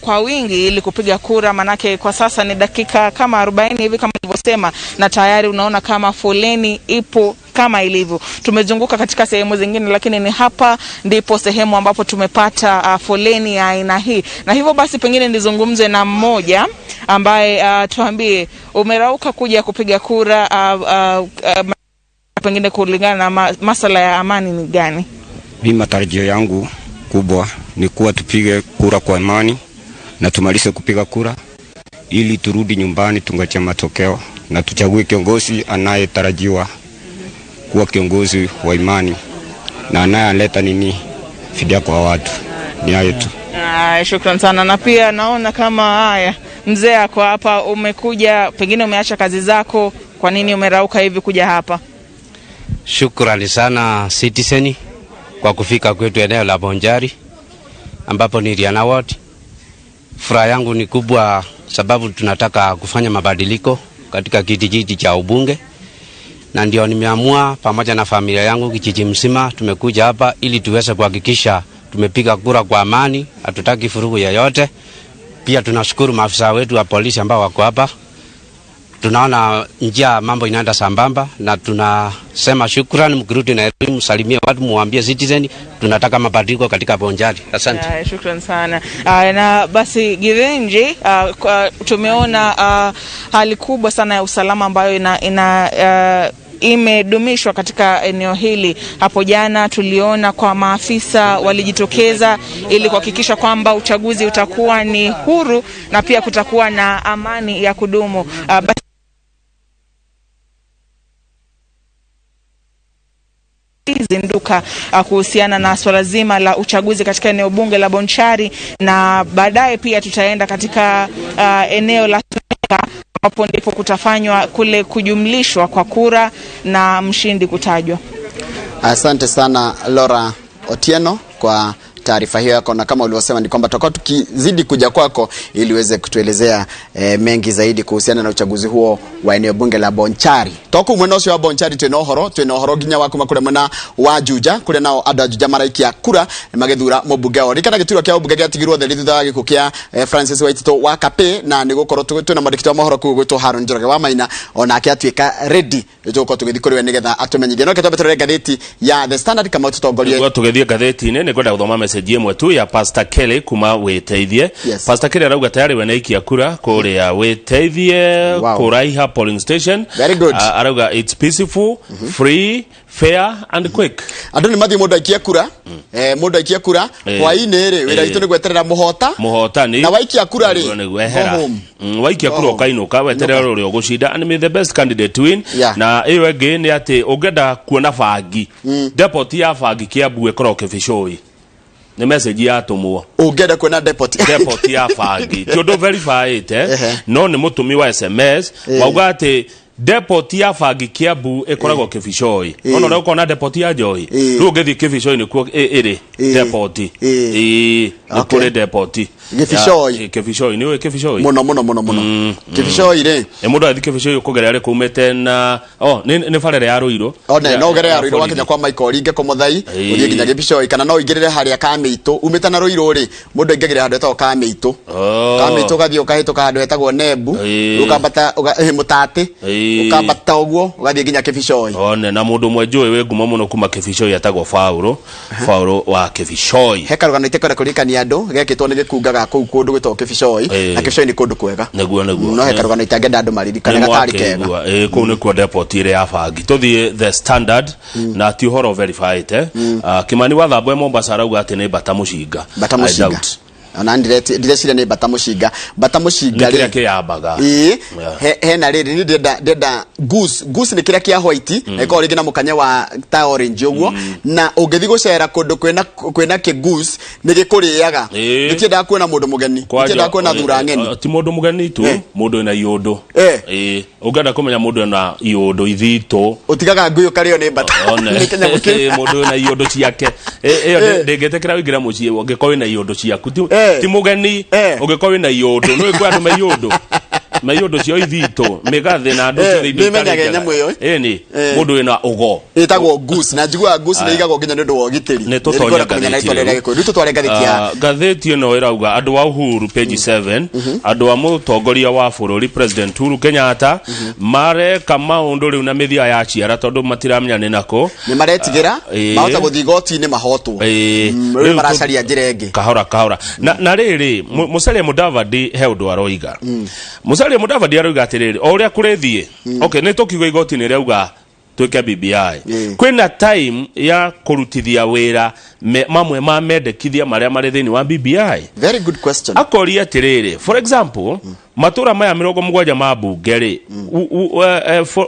kwa wingi ili kupiga kura, manake kwa sasa ni dakika kama 40 hivi kama nilivyosema, na tayari unaona kama foleni ipo kama ilivyo. Tumezunguka katika sehemu zingine, lakini ni hapa ndipo sehemu ambapo tumepata foleni ya aina hii, na hivyo basi pengine nizungumze na mmoja ambaye tuambie umerauka kuja kupiga kura pengine kulingana na masala ya amani ni gani? Mimi matarajio yangu kubwa ni kuwa tupige kura kwa amani na tumalize kupiga kura ili turudi nyumbani tungoje matokeo na tuchague kiongozi anayetarajiwa kuwa kiongozi wa imani na anayeleta nini fidia kwa watu. Ni hayo tu. Ah, shukran sana. Na pia naona kama haya mzee ako hapa, umekuja pengine umeacha kazi zako, kwa nini umerauka hivi kuja hapa? Shukrani sana Citizen kwa kufika kwetu eneo la Bonchari ambapo ni Riana Ward. Furaha yangu ni kubwa sababu tunataka kufanya mabadiliko katika kiti cha ubunge, na ndio nimeamua pamoja na familia yangu kijiji mzima tumekuja hapa ili tuweze kuhakikisha tumepiga kura kwa amani, hatutaki furugu yoyote. Pia tunashukuru maafisa wetu wa polisi ambao wako hapa. Tunaona njia mambo inaenda sambamba, na tunasema shukrani. Mkirudi Nairobi, msalimie watu, muambie Citizen tunataka mabadiliko katika Bonchari. Asante. Shukran sana. Na basi Girenji, tumeona hali kubwa sana ya usalama ambayo ina, ina imedumishwa katika eneo hili. Hapo jana tuliona kwa maafisa walijitokeza ili kuhakikisha kwamba uchaguzi utakuwa ni huru na pia kutakuwa na amani ya kudumu. Basi zinduka kuhusiana na swala zima la uchaguzi katika eneo bunge la Bonchari, na baadaye pia tutaenda katika eneo la Suneka ambapo ndipo kutafanywa kule kujumlishwa kwa kura na mshindi kutajwa. Asante sana Laura Otieno kwa taarifa hiyo yako, na kama ulivyosema ni kwamba tutakuwa tukizidi kuja kwako ili uweze kutuelezea mengi zaidi kuhusiana na uchaguzi huo wa eneo bunge la Bonchari. Toku mwena ucio wa Bonchari twina uhoro, twina uhoro nginya wa kuma kuria mwena wa Juja, kuria nao andu a Juja maraikia kura magithura mũmbunge wao. Ririkana gĩturwa kĩa ũmbunge gĩatigirwo theri thutha wa gĩkuũ kĩa Francis Waititũ wa Kapĩ, na nĩ gũkorwo twĩna mwandĩki wa mohoro kũu gwĩtwo Haron Njoroge wa Maina, onake atuĩka ready tũgũkorwo tũgĩthiĩ kũrĩ we nĩgetha atũmenyithie. No reke twambe tũrore ngathĩti ya The Standard kama tũtongorie. Nĩguo tũgĩthiĩ ngathĩti-inĩ nĩ ngwenda gũthoma message ĩmwe tu ya Pastor Kelly kuma Wĩteithie. Pastor Kelly arauga tayari we nĩaikia kura kũrĩa Wĩteithie. Kũraiha polling station. Very good. Arauga it's peaceful, free, fair and quick. Andũ nĩ mathiĩ mũndũ aikie kura, mũndũ aikie kura hwaĩ-inĩ rĩ, wĩra witũ nĩ gweterera mũhota mũhotani na waikia kura rĩ, Nĩguo ehera. Go home. Waikia kura Go home. ũkainũka weterere ũrĩa ũgũcinda, and may the best candidate win. Na ĩyo ĩngĩ nĩ atĩ ũngĩenda kuona bangi, depot ya bangi Kiambu ĩkoragwo Kĩbicũi. Nĩ message yatũmwo. Ũngĩenda kuona depot, depot ya bangi ti ũndũ verifyĩte, no nĩ mũtũmi wa SMS wauga atĩ depot ya bangi Kiambu ĩkoragwo Kĩbicoi. Ona ũrĩa ũkona depot ya njohi, rĩu ũngĩthiĩ Kĩbicoi nĩkuo ĩrĩ depot. Ĩĩ, nĩ kũrĩ depot. Gĩbicoi. Kĩbicoi, nĩ ũĩ Kĩbicoi? Mũno mũno mũno mũno. Kĩbicoi rĩ, Ĩ mũndũ athiĩ Kĩbicoi ũkũgerera rĩ kumĩte na oh nĩ barere ya Ruiru. One no ũgerere ya Ruiru borithi. Wakinya kwa Michael Oringe Komothai, ũthiĩ nginya Gĩbicoi, kana no ũingĩrĩre harĩa Kamĩitũ umĩte na Ruiru rĩ, mũndũ aingagĩrĩra handũ hetagwo Kamĩitũ. Kamĩitũ ũgathiĩ ũkahĩtũka handũ hetagwo Nembu, ũkambata Mũtatĩ, ũkambata ũguo ũgathiĩ nginya Kĩbicoi. One na mũndũ ũmwe njũĩ wĩ ngumo mũno kuma Kĩbicoi etagwo Faũrũ, Faũrũ wa Kĩbicoi. He karũgano itekwenda kũririkania andũ gekĩtwo nĩ gĩkunga ga kũu kũndũ gwĩtagwo Kĩbicoi, na Kĩbicoi nĩ kũndũ kwega. Nĩguo. No he karũgano itangĩenda andũ maririkane gatarĩ kega. Nĩmwakĩigua. Ĩĩ, kũu nĩkuo depot ĩrĩa ya bangi. Tũthiĩ The Standard, na ti ũhoro verified. Kimani wa Thambwe Mombasa arauga atĩ nĩ Bata Mũcinga. Bata I Mũcinga. doubt. Ona ndireciria nĩ Bata Mũcinga. Bata Mũcinga nĩ kĩrĩa rĩ, kĩyambaga. Ĩĩ, hena rĩrĩ niĩ ndĩrenda goose. Goose nĩ kĩrĩa kĩa white, na ĩkoragwo rĩngĩ na mũkanye wa ta orange ũguo, na ũngĩthiĩ gũcera kũndũ kwĩna kĩ goose nĩ gĩkũrĩaga. Gĩtiendaga kuona mũndũ mũgeni, gĩtiendaga kuona thura ng'eni. Ti mũndũ mũgeni tu, mũndũ wĩna iũndũ. Ĩĩ, ũngĩenda kũmenya mũndũ ena iũndũ ithitũ, ũtigaga ngui ũkarĩo nĩ mbata. One. Nĩ kĩnyamũ kĩu. Mũndũ wĩna iũndũ ciake. Ĩyo ndĩngĩtĩkĩra wĩingĩre mũciĩ ũngĩkorwo wĩna iũndũ ciaku. Ti mũgeni, ũngĩkorwo wĩna iũndũ, nĩ kwĩ andũ me iũndũ. maiũndũ cio ithitũ mĩgathĩ na andũ Eh, ciothe indo nĩmenyaga itarĩ njega. nyamũ ĩyo, ĩni Eh. mũndũ wĩna ũgo ĩtagwo goose na njiguaga goose nĩ Aya. igagwo nginya nĩ ũndũ wa ũgitĩri nĩ tũtonye Nĩngwenda kũmenya na ngathĩti rĩtwa rĩa rĩu. Gĩkũyũ. Rĩu tũtware ngathĩti ya Ah, ngathĩti ĩno ĩrauga andũ a Uhuru page 7 andũ a mũtongoria wa bũrũri President Uhuru Kenyatta mareka maũndũ rĩu na mĩthia ya ciara tondũ matiramenya nĩ nakũ nĩ maretigĩra Ĩĩ. mahota gũthiĩ igoti-inĩ mahotwo Ĩĩ. rĩu Rĩu maracaria njĩra ĩngĩ kahora kahora na, na rĩrĩ Musalia Mudavadi he ũndũ aroiga Musalia Mudavadi aroiga atĩrĩrĩ o ũrĩa kũrĩthiĩ okay nĩ tũkiuga igoti-inĩ rĩauga twĩke BBI kwĩna time ya kũrutithia wĩra mamwe ma mendekithia marĩa marĩ thĩinĩ wa BBI. Very good question. Akoria atĩrĩrĩ, for example, matũra maya 70 ma mbunge rĩ,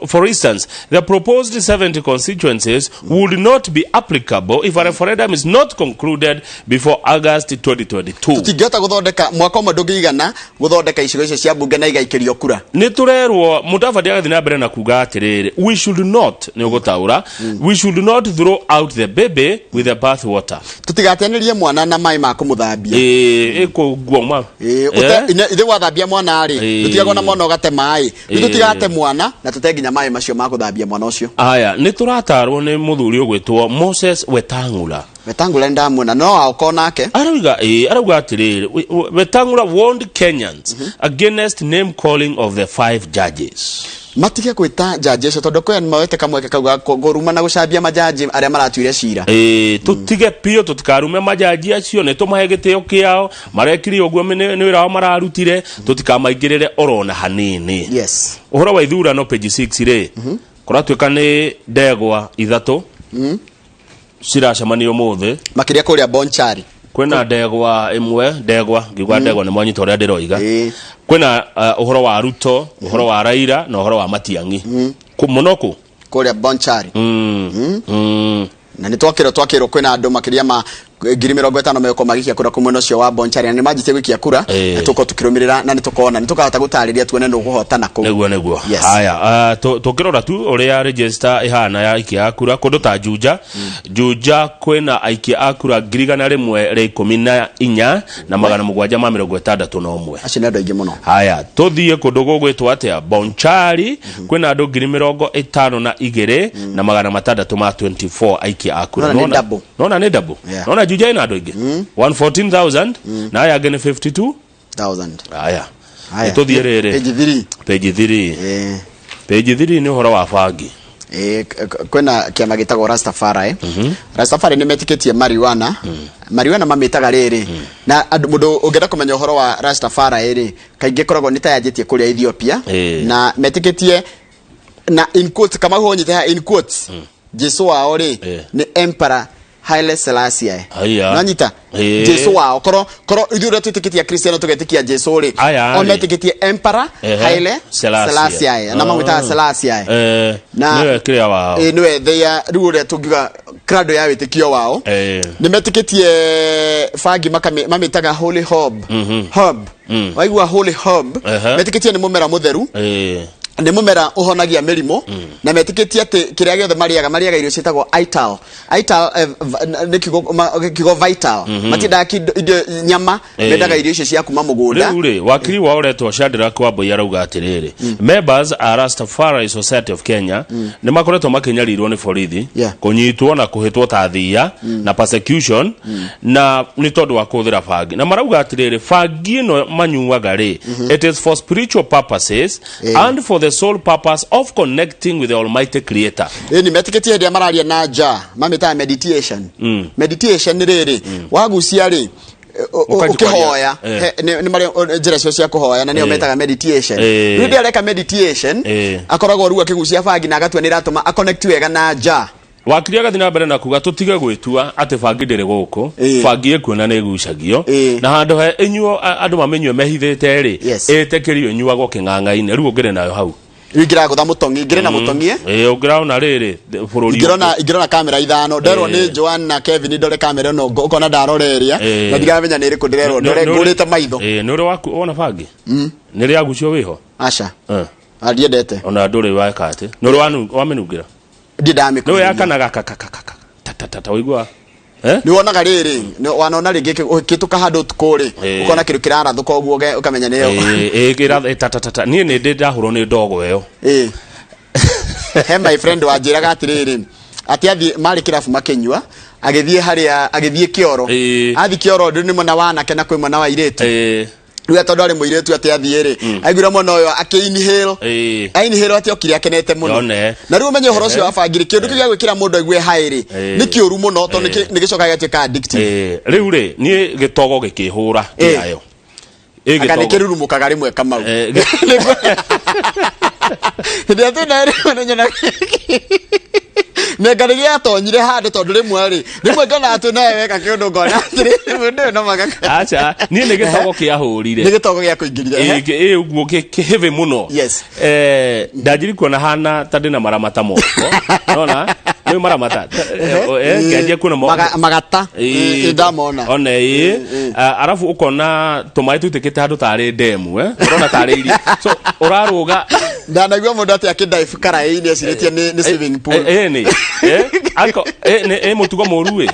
for instance, the proposed 70 constituencies would not be applicable if a referendum is not concluded before August 2022. Tũtingĩhota gũthondeka mwaka ũmwe ndũngĩigana gũthondeka icigo icio cia mbunge na igaikĩrio kura. Nĩ tũrerwo Mudavadi agathiĩ na mbere na kuga atĩrĩrĩ, we should not, nĩ ũgũtaũra, we should not throw out the baby with the bath water. Tũtigateanĩrie mwana na maĩ ma kũmũthambia. Ĩĩ, ĩkũguo ma Ithe wathambia mwana rĩ, tũtigagwo na mwana ũgate maĩ. Rĩu tũtigate mwana na tũte nginya maĩ macio ma kũthambia mwana ũcio. Aya, nĩ tũratarwo nĩ mũthuri ũgwĩtwo Moses Wetang'ula. Wetangula ndamuona no aoko nake. Arauga ĩ, arauga atĩrĩrĩ, Wetang'ula warned Kenyans against name calling of the five judges. Matige gwĩta jaji acio tondũ kwĩ moete kamweke kau ga kũruma na gũcambia majaji arĩa maratuire cira. Ĩĩ, tũtige biũ tũtikarume majaji acio nĩ tũmahe gĩtĩo kĩao marekire ũguo nĩ wĩra wao mararutire tũtikamaingĩrĩre orona hanini. Yes. Ũhoro wa ithurano page 6 rĩ, kũratuĩka nĩ ndegwa ithatũ ciracemania ũmũthĩ. Makĩria kũrĩa Bonchari. Kwĩna ndegwa ĩmwe, ndegwa ngiuga ndegwa nĩ mwanyita ũrĩa ndĩroiga. Kwĩna ũhoro wa Ruto, ũhoro wa Raila na ũhoro wa Matiang'i. Mũno kũ? Kũrĩa Bonchari. Na nĩ twakĩrwo twakĩrwo kwĩna andũ makĩria ma 50,000 megũkorwo magĩikia kura kũu mwena ũcio wa Bonchari na nĩ manjĩtie gũikia kura. Na tũkorwo tũkĩrũmĩrĩra na nĩ tũkona nĩ tũkahota gũtarĩria tuone nũ ũkũhotana kũu. Nĩguo nĩguo. Yes. Haya, tũkĩrora tu ũrĩa register ĩhana ya aikia a kura kũndũ ta Juja. Juja kwĩna aikia a kura 114,761. Acio nĩ andũ aingĩ mũno. Haya, tũthiĩ kũndũ gũgwĩtwo atĩa Bonchari, kwĩna andũ 52,624 aikia a kura. Nona nĩ double. Nona nĩ double. Nona Juja ĩna andũ aingĩ 114,000 na aya angĩ nĩ 52 thousand. Haya. Haya. Tũthiĩ rĩrĩ. Page 3. Page 3. Page 3 nĩ ũhoro wa bangi. Kwĩna kĩama gĩtagwo Rastafari. Rastafari nĩ metĩkĩtie marijuana. Marijuana mamĩtaga rĩrĩ na andũ mũndũ ũngĩenda kũmenya ũhoro wa Rastafari rĩ, kaingĩ ĩkoragwo nĩ ta yanjĩtie kũrĩa Ethiopia. Na metĩkĩtie na in quotes, kama ũnyite haha in quotes, Jesu wao rĩ nĩ Emperor Haile Selassie. Haiya. Nanyita Jesu wao koro koro ithuĩ ũrĩa twĩtĩkĩtie Kristiano tũgetĩkia Jesu rĩ, Aya o rĩ. metĩkĩtie Emperor Haile Selassie. Selassie na mamwĩtaga Selassie. Na- Nĩwe kĩrĩa wao. Ĩ, nĩwe theya rĩu ũrĩa tũngiuga krado ya wĩtĩkio wao. Nĩ metĩkĩtie bangi mamĩtaga holy herb. Herb. Waigua holy herb, metĩkĩtie nĩ mũmera mũtheru, nĩ mũmera ũhonagia mĩrimũ, na metĩkĩtie atĩ kĩrĩa gĩothe marĩaga marĩaga irio ciĩtagwo ital ital, nĩ kiugo kiugo vital. Matiendaga indo nyama, mendaga irio icio cia kuma mũgũnda. Rĩu rĩ, wakiri wao ũretwo Shadrack Wambui arauga atĩrĩrĩ, members a Rastafari Society of Kenya nĩ makoretwo makĩnyarirwo nĩ borithi, kũnyitwo na kũhĩtwo ta thiia na persecution, na nĩ tondũ wa kũhũthĩra bangi, na marauga atĩrĩrĩ, bangi ĩno manyuaga rĩ, it is for spiritual purposes and for the sole purpose of connecting with the almighty creator. Ĩni metĩkĩtie hĩndĩ ĩrĩa mararia na nja mamĩtaga meditation. Meditation nĩ rĩrĩ wagucia rĩ, Ũkanjia ũkĩhoya, kwaria. Nĩ marĩ njĩra cio cia kũhoya na nĩyo metaga meditation. Rĩu hĩndĩ ĩrĩa areka meditation, akoragwo rĩu akĩgucia bangi na agatua nĩ ĩratũma aconnect wega na nja. Wakiri agathiĩ na mbere na kuga tũtige gwĩtua atĩ bangi ndĩrĩ gũkũ. Bangi ĩkuo na nĩ ĩgucagio, na handũ he ĩnyuo andũ mamĩnyue mehithĩte rĩ, ĩtĩkĩrio ĩnyuagwo kĩng'ang'a-inĩ. Rĩu ũngĩrĩ nayo hau. Rĩu ingĩragũtha mũtong'i ngĩrĩ na mũtong'i. Ĩĩ, ũngĩraona rĩrĩ bũrũri Ingĩrona ingĩrona kamera ithano nderwo nĩ Joan na Kevin ndore kamera ĩno, ũkona ndarora ĩrĩa na ndiramenya nĩ ĩrĩkũ ndĩrerwo ndore, ngũrĩte maitho. Ĩĩ, nĩ ũrĩ waku wona bangi nĩ rĩ yagucio wĩho? Aca. Ndiendete. Ona ndũrĩ weka atĩ nĩ ũrĩ wamĩnungĩra? Ndiĩ ndamĩkuhĩrĩria. Nĩ yakanaga kakakakaka ta ta ta ta, ũigua. Eh? Nĩ wonaga rĩrĩ wanona rĩngĩ ũkĩtũka handũ ũtukũ rĩ, Eh. ũkona kĩndũ kĩrarathũka ũguo ũkamenya nĩyo. Ĩ, ĩ, ĩra- ta, ta, ta, ta. Niĩ nĩ ndĩ ndahũrwo nĩ ndogo ĩyo. Ĩ. He my friend wanjĩraga atĩrĩrĩ, atĩ athiĩ marĩ kĩrabu makĩnyua, agĩthiĩ harĩa, agĩthiĩ kĩoro. Ĩ. Athiĩ kĩoro ndũ nĩ mwena wa anake na kwĩ mwena wa airĩtu. Ĩ. Rĩu tondũ arĩ mũirĩtu atĩ athiĩ rĩ, aiguire mwena ũyũ akĩ inhale. Ĩ. Inhale atĩ okire akenete mũno. Yone. Na rĩu ũmenye ũhoro ũcio Ehe. wa bangiri, kĩndũ kĩu gĩa gwĩkĩra mũndũ aigue high rĩ, Ĩ. nĩ kĩũru mũno tondũ Ĩ. nĩ gĩcokaga gĩgatuĩka addictive. Ĩ, rĩu rĩ, niĩ gĩtogo gĩkĩhũra Ĩ. kĩayo. Ĩ, Anga nĩ gĩtogo. kĩrurumũkaga rĩmwe Kamau. Eh, Hĩndĩ ĩrĩa twĩna rĩmwe nĩ nyonaga nĩanga nĩ gĩatonyire handũ, tondũ rĩmwe rĩ, rĩmwe ngona atĩ nawe weka kĩũndũ ngona atĩrĩ mũndũ ũyũ no magaka. Aca, niĩ nĩ gĩtogo kĩahũrire. Nĩ gĩtogo gĩa kũingĩrire. Ĩ, ĩ, ũguo kĩhĩvĩ mũno. Yes. Eh, ndanjiri kuona hana ta ndĩna maramata moko nona nĩ maramata. Ngĩanjia kuona Magata. Ĩ, Ĩ, ndamona. One ĩ. Ah, arabu ũkona tũmaĩ tũitĩkĩte handũ tarĩ ndemu, eh? Ũrona tarĩ iria, so ũrarũga. Ndanaigua mũndũ atĩ akĩdive karaĩ-inĩ ecirĩtie nĩ swimming pool. Ĩ, nĩ Eh, ako ĩ, nĩ ĩ mũtugo mũru ĩ.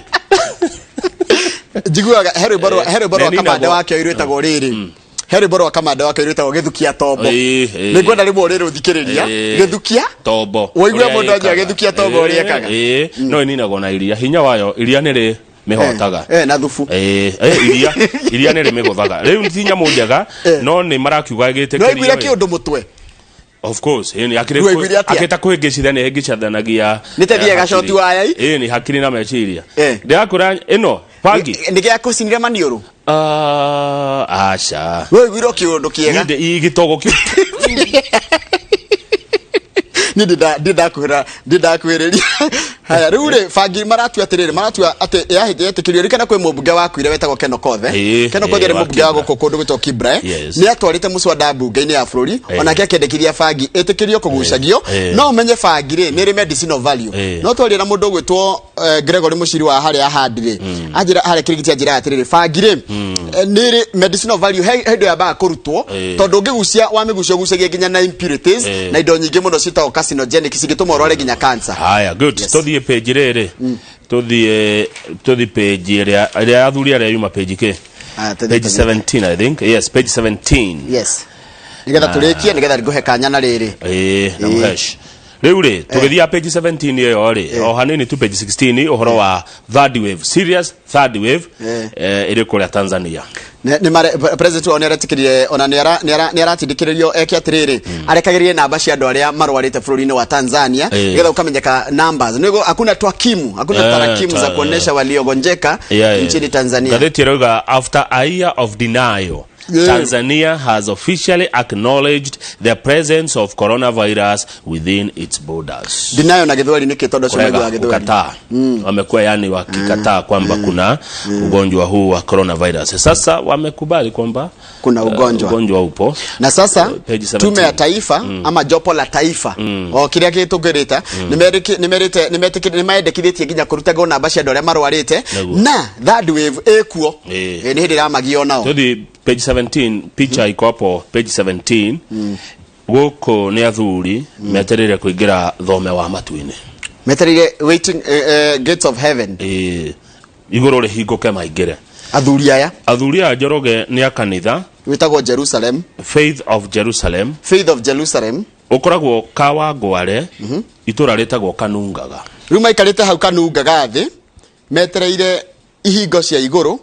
Njiguaga he rwĩmbo rwa Nĩ kamande ninagwo. wake rwĩtagwo rĩrĩ, he rwĩmbo rwa kamande wake rwĩtagwo Gĩthukia Tombo. Ĩ, ĩ. Nĩ ngwenda rĩmwe ũrĩrĩ ũthikĩrĩria. Ĩ. Gĩthukia Tombo. Waigua Ũrĩa mũndũ anjia ĩkaga. gĩthukia tombo ũrĩa ĩkaga. Ĩ, no ĩninagwo na iria, hinya wayo iria nĩ rĩ mĩhotaga. Na thubu. Ĩ, ĩ, iria nĩ rĩmĩgũthaga. Rĩu ti nyamũ njega, no nĩ marakiuga No aiguire gĩtĩkĩrio. kĩũndũ mũtwe. Of course, ĩ, nĩ akĩrĩ Rĩu aiguire atĩa? akĩta kũhĩngĩcithania hĩngĩcithanagia. Nĩ ta thiaga coti waya i? Ĩ, nĩ hakiri na meciria. Ndĩrakwĩra ĩno bangi. Nĩ gĩa kũcinire maniũrũ. Ah, aca. We ũiguire o kĩũndũ kĩega. Niĩ gĩtogo kĩu. Niĩ ndindakwĩra, ndindakwĩrĩria. Haya, rĩu rĩ, bangi maratua atĩrĩrĩ, maratua atĩ yahĩtia yetĩkĩrio ririkana kwĩ mũmbunge wakuire wetagwo Ken Okoth. Ĩĩ, Ken Okoth ĩĩ, arĩ wa mũmbunge wa Kibra. gũkũ kũndũ gwĩtagwo Kibra, eh. Yes. Nĩ atwarĩte mũswada mbunge-inĩ ya bũrũri, onake akĩendekithia bangi ĩtĩkĩrio kũgucagio. No ũmenye bangi rĩ, nĩ ĩrĩ medicinal value. No twaria na mũndũ ũgwĩtwo Gregory Mũciri wa harĩa handi rĩ, anjĩra harĩa kĩrigiti, anjĩra atĩrĩrĩ, bangi rĩ, nĩ ĩrĩ medicinal value, he indo yambaga kũrutwo, tondũ ũngĩgucia wamĩgucia ũgucagia nginya na impurities na indo nyingĩ mũno ciĩtagwo carcinogenic cingĩtũma ũrware nginya cancer. Haya, good. Tũthiĩ page rĩrĩ, tũthiĩ page ĩrĩa ya athuri arĩa yuma page kĩ? Ah, tũthiĩ Page tũthiĩ. 17, I think. Yes, page 17. Yes, nĩgetha tũrĩkie, nĩgetha ngũhe kanya na rĩrĩ. Ĩĩ, na mũhesh rĩu rĩ, tũgĩthiĩ page 17 ĩyo rĩ, o hanini tu, page 16, ũhoro wa third wave, serious third wave ĩrĩ kũrĩa Tanzania. Nĩ president wao nĩ aretĩkĩrire, ona nĩ aratindĩkĩrĩrio eke atĩrĩrĩ, arekagĩrĩrie namba cia andũ arĩa marwarĩte bũrũri-inĩ wa Tanzania, nĩgetha ũkamenyeka numbers. Nĩguo hakuna twakimu, hakuna tarakimu za kuonesha waliogonjeka nchini Tanzania. Ngathĩti ĩrauga, after a year of denial, Tanzania has officially acknowledged the presence of coronavirus within its borders. Denial na Gĩthweri nĩkĩ, tondũ acio Kurega, maiguaga Gĩthweri? Kukataa. Wamekuwa yani wakikataa kwamba kuna ugonjwa huu wa coronavirus. Sasa wamekubali kwamba Kuna ugonjwa. Ugonjwa upo. Na sasa Page 17. Tume ya taifa ama jopo la taifa o kĩrĩa gĩtũngĩrĩte nĩmendekithĩtie nginya kũrutagwo namba cia andũ arĩa marwarĩte. Nĩguo. Na third wave ĩkuo. Ĩ, nĩ hĩndĩ ĩramagio nao. Tuthi page 17, picha iko hapo page 17. Gũkũ nĩ athuri metereire kũingĩra thome wa matu-inĩ. Metereire waiting gates of heaven. Ĩĩ, igũrũ rĩhingũke maingĩre. Athuri aya. Athuri aya, Njoroge, nĩ a kanitha wĩtagwo Jerusalem. Faith of Jerusalem. Faith of Jerusalem. Ũkoragwo Kawangware, itũra rĩtagwo Kanungaga. Rĩu maikarĩte hau Kanungaga thĩ metereire ihingo cia igũrũ,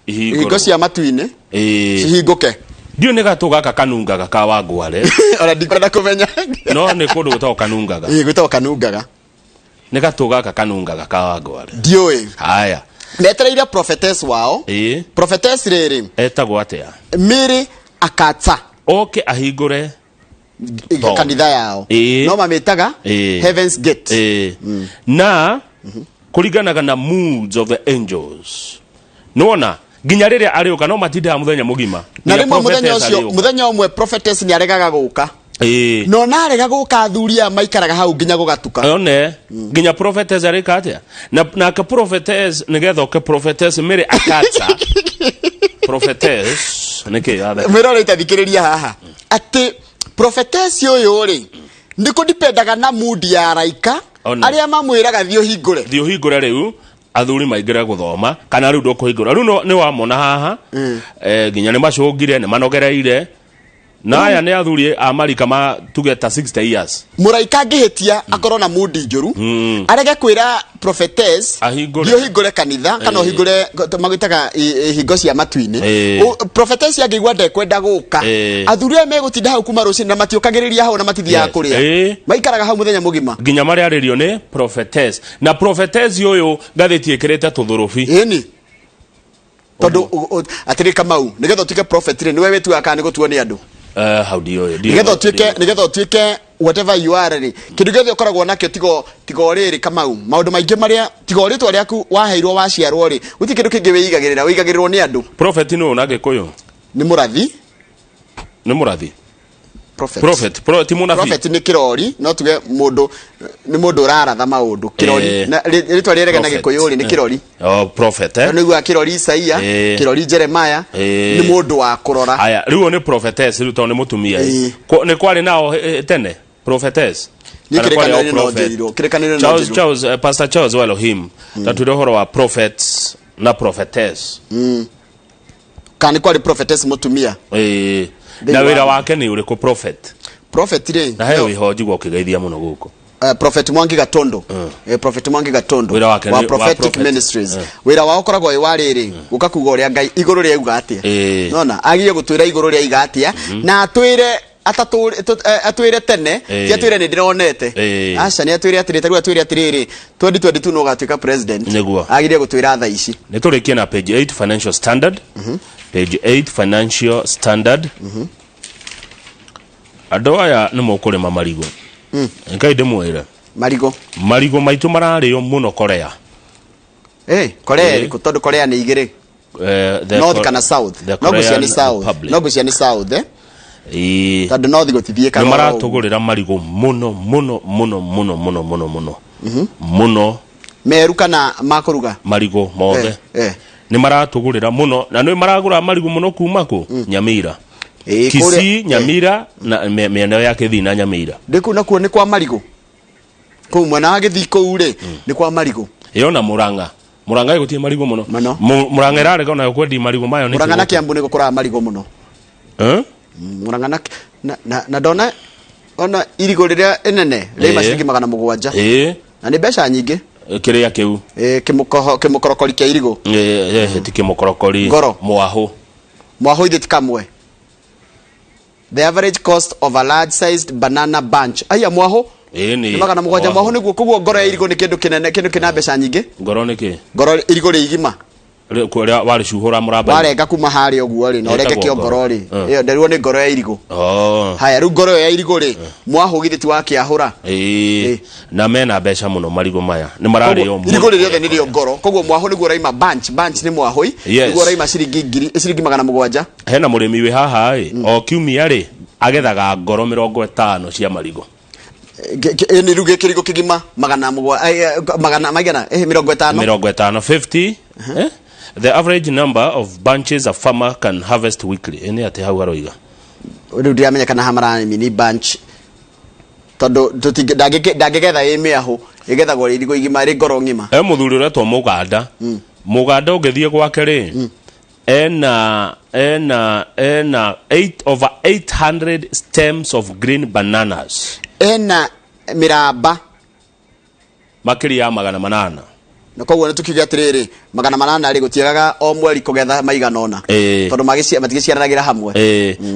ihingo cia matu-inĩ cihingũke. Ndiũ nĩ gatũ gaka Kanungaga Kawangware. Ona ndikwenda kũmenya. No nĩ kũndũ gwĩtagwo Kanungaga. Ĩĩ, gwĩtagwo Kanungaga. Nĩ gatũ gaka Kanungaga Kawangware. Ndiũĩ. Haya. Metereire prophetess wao. Prophetess rĩrĩ, Etagwo atĩa? Mary Akata. Oke ahingũre Thome. Kanitha yao. No mamĩtaga Heaven's Gate. Ĩĩ. Na kũringanaga na moods of the angels, nĩwona nginya rĩrĩa arĩũka no matindaga mũthenya mũgima. Na Nginya rĩmwe mũthenya prophetess ũcio, arĩũka. mũthenya ũmwe prophetess nĩ aregaga gũka. No narega gũka, athuri aya maikaraga hau nginya gũgatuka. One nginya prophetess arĩka atĩa, na nake prophetess nĩgetha oke, prophetess Mary Akatsa, prophetess nĩkĩ yatheka? Mwĩrore itathikĩrĩria haha atĩ prophetess ũyũ rĩ, nĩ kũdipendaga na mood ya araika One. arĩa mamwĩraga thiĩ ũhingũre. Thiĩ ũhingũre rĩu. Athuri maingĩre gũthoma kana rĩu ndũkũhingũra rĩu nĩ wamona haha. Nginya nĩ macũngire, nĩ manogereire, na aya nĩ athuri a marika ma tuge ta 60 years. Mũraika angĩhĩtia akorwo na mundi njũru, arege kwĩra prophetess Ahingũre. thiĩ ũhingũre kanitha kana ũhingũre magwĩtaga ihingo cia matu-inĩ. Prophetess angĩigua ndekwenda gũka, athuri aya megũtinda hau kuma rũcinĩ na matiũkagĩrĩria hau na matithiaga kũrĩa, maikaraga hau mũthenya mũgima. Nginya marĩarĩrio nĩ prophetess, na prophetess ũyũ ngathĩti ĩkĩrĩte tũthũrũbi. Ĩni tondũ atĩrĩ Kamau, nĩgetha ũtuĩke prophet rĩ, nĩwe wĩtuaga kana nĩ gũtuo nĩ andũ? Hau ndiũĩ. Nĩgetha ũtuĩke whatever you are rĩ, kĩndũ gĩothe ũkoragwo nakĩo tigo rĩrĩ Kamau, maũndũ maingĩ marĩa tigo rĩtwa rĩaku waheirwo waciarwo rĩ, gũtirĩ kĩndũ kĩngĩ wĩigagĩrĩra, wĩigagĩrĩrwo nĩ andũ. Prophet nũ na Gĩkũyũ? Nĩ mũrathi. Nĩ mũrathi. Prophet. Prophet ti mũnabii. Prophet nĩ kĩrori, no tuge mũndũ nĩ mũndũ ũraratha maũndũ, kĩrori. Na rĩtwa rĩerega na Prophet. Gĩkũyũ rĩ, nĩ kĩrori. Oh, prophet, eh? Nĩ guo kĩrori Isaia, kĩrori Jeremiah. Nĩ mũndũ wa kũrora. Aya, rĩu ũyũ nĩ prophetess rĩu tondũ nĩ mũtumia. Nĩ kwarĩ nao tene prophetess? Niĩ Kana kwarĩ o kĩrĩkanĩro no prophet? njĩrirwo, kĩrĩkanĩro no Charles, njĩrirwo. Charles, Pastor Charles wa Elohim, tatwĩre ũhoro wa prophets na prophetess. Kana nĩ kwarĩ prophetess mũtumia? Thĩinĩ Na wĩra wa- wake nĩ ũrĩkũ, prophet? Prophet rĩ, Na he wĩho njigua ũkĩgeithia mũno gũkũ. Prophet Mwangi Gatondo, Prophet Mwangi Gatondo Wĩra wake wa wa Prophetic prophet. Ministries, wĩra wao ũkoragwo wĩ wa rĩrĩ, gũka kuga ũrĩa Ngai igũrũ rĩauga atĩa. Nona agiye gũtwĩra igũrũ rĩaiga atĩa, na atwĩre atwĩre tene. Ti atwĩre nĩ ndĩronete. Aca, nĩ atwĩre atĩrĩ, tarĩu atwĩre atĩrĩrĩ, 2022 no ũgatuĩka president. Nĩguo. Agirie gũtwĩra thaa ici. Nĩ tũrĩkie na page 8 Financial Standard, page 8 Financial Standard. Andũ aya nĩ mũkũrĩma marigũ, ngai ndĩmwĩre. Marigũ. Marigũ maitũ mararĩo mũno Korea. Korea ĩrĩkũ? Tondũ Korea nĩ igĩrĩ. The North kana South? The No ngũcia Korean nĩ South. Republic. No ngũcia nĩ South, eh? Tondũ North gũtithiĩkaga Nĩ oro ũguo. maratũgũrĩra marigũ mũno mũno mũno mũno mũno mũno mũno mũno. Meru kana makũruga? Marigũ mothe. Nĩ maratũgũrĩra mũno, na nĩ maragũra marigũ mũno kuma kũ? Nyamira. Kisii, Nyamira na mĩena ya Kĩthii na Nyamira. Ndĩ kũu nakuo nĩ kwa marigũ, kũu mwena wa Gĩthii kũu rĩ, nĩ kwa marigũ. Ĩyo na Mũrang'a. Mũrang'a gũtirĩ marigũ mũno. Mũno. Mũrang'a ĩrarega onayo kwendia marigũ mayo nĩ Mũrang'a na kĩgũkũ. Kĩambu nĩ gũkũraga marigũ mũno. Eh? Mũrang'a na ndona ona irigũ rĩrĩa ĩnene rĩma ciringi 700. Na nĩ mbeca nyingĩ. Kĩrĩa kĩu? Kĩmũkoho, kĩmũkorokori kĩa irigũ. Ti kĩmũkorokori. Ngoro. Mwahũ. Mwahũ ithe ti kamwe. The average cost of a large sized banana bunch, aya mwahũ Nĩ nĩ 700. Mwahũ nĩguo, koguo ngoro ya irigũ nĩ kĩndũ kĩnene, kĩndũ kĩna mbeca nyingĩ. Ngoro nĩ kĩ? Ngoro, irigũ rĩ igima. Kũrĩa warĩcuhũra mũramba. Warenga kuma harĩa ũguo rĩ, na ũrenge Ĩtagwo kĩongoro ngoro. rĩ, ĩyo nderuo nĩ ngoro ya irigũ. Haya, rĩu ngoro ĩyo ya irigũ rĩ, mwahũ githĩ ti wakĩahũra? Ĩĩ, na mena mbeca mũno marigũ maya, nĩ mararĩo Koguo, mũno. irigũ rĩrĩ rĩothe nĩrĩo ngoro, koguo mwahũ nĩguo ũraima bunch, bunch nĩ mwahũi. Nĩguo ũraima ciringi ngiri, ciringi 700. Hena mũrĩmi wĩ haha ĩ, o kiumia rĩ agethaga ngoro 50 cia marigũ. Nĩ rĩu gĩkĩrigũ kĩgima 700, magana maigana, 50. 50, 50, eh? The average number of bunches a farmer can harvest weekly. Nĩ atĩ hau aroiga? Rĩu ndiramenya kana haha maramini bunch, tondũ ndangĩgetha ĩ mĩahũ, ĩgethagwo rĩ irigũ igima, rĩ ngoro ng'ima. He mũthuri ũretwo Mũganda. Mũganda ũngĩthiĩ gwake rĩ, ena eight, over 800 stems of green bananas. Ena mĩramba makĩria ya 800. Na koguo nĩ tũkiuge atĩrĩrĩ, 800 rĩ, gũtiagaga o mweri kũgetha maigana ũna, tondũ matigĩciaranagĩra hamwe.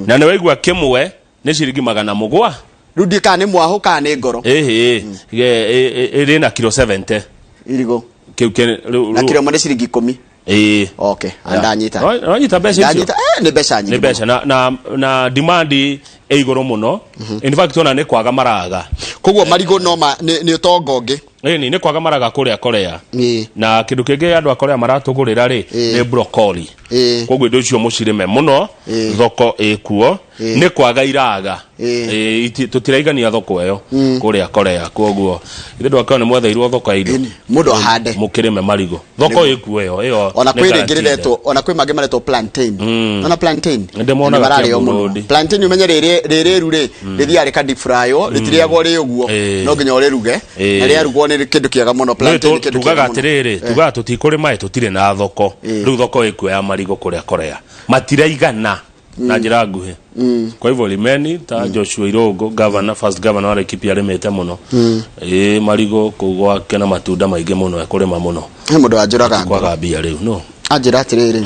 Na nĩ waigua kĩmwe nĩ ciringi 700. Rĩu ndiĩ kana nĩ mwahũ kana nĩ ngoro. Ĩhĩ, ĩrĩ na kilo 70. Irigũ. Kĩu Na kilo ĩmwe nĩ ciringi 10. Okay, ndanyita. Wanyita mbeca icio? Ndanyita, nĩ mbeca nyingĩ. Nĩ mbeca na demand ĩ igũrũ mũno. In fact, ona nĩ kwaga maraga. Koguo marigũ no ma nĩ ũtonga ũngĩ. Ĩni, nĩ kwaga maraga kũrĩa Korea. Na kĩndũ kĩngĩ andũ a Korea maratũgũrĩra rĩ, nĩ broccoli. Koguo indo icio mũcirĩme mũno, thoko ĩkuo, nĩ kwaga iraga. Tũtiraigania thoko ĩyo kũrĩa Korea. Koguo ithe ndwakĩo nĩ mwetheirwo thoko ya indo. Mũndũ ahande. Mũkĩrĩme marigũ, thoko ĩkuo ĩyo ĩyo. Ona Nĩ kwĩ rĩngĩ guaranteed. rĩretwo, ona kwĩ mangĩ maretwo plantain. Ona plantain Nĩndĩmonaga nĩ mararĩo Kiambu mũno. Road. Plantain ũmenye rĩrĩ rĩrĩru rĩ, rĩthiaga rĩka deep frywo, rĩtirĩagwo rĩ ũguo, no nginya ũrĩruge, na rĩarugwo nĩ kĩndũ kĩega mũno. Plantain nĩ kĩndũ Tugaga kĩega mũno. atĩrĩrĩ, tugaga tũtikũrĩma ĩ tũtirĩ na thoko. Rĩu thoko ĩkuo ya marigũ kũrĩa Korea, matiraigana na njĩra nguhĩ. Kwa hivyo limeni ta Joshua Irũngũ, governor, first governor wa Laikipia, arĩmĩte mũno ĩ marigũ kũu gwake na matunda maingĩ mũno ekũrĩma mũno. He mũndũ wanjũraga ngoro. Kwaga mbia rĩu no Anjĩra atĩrĩrĩ,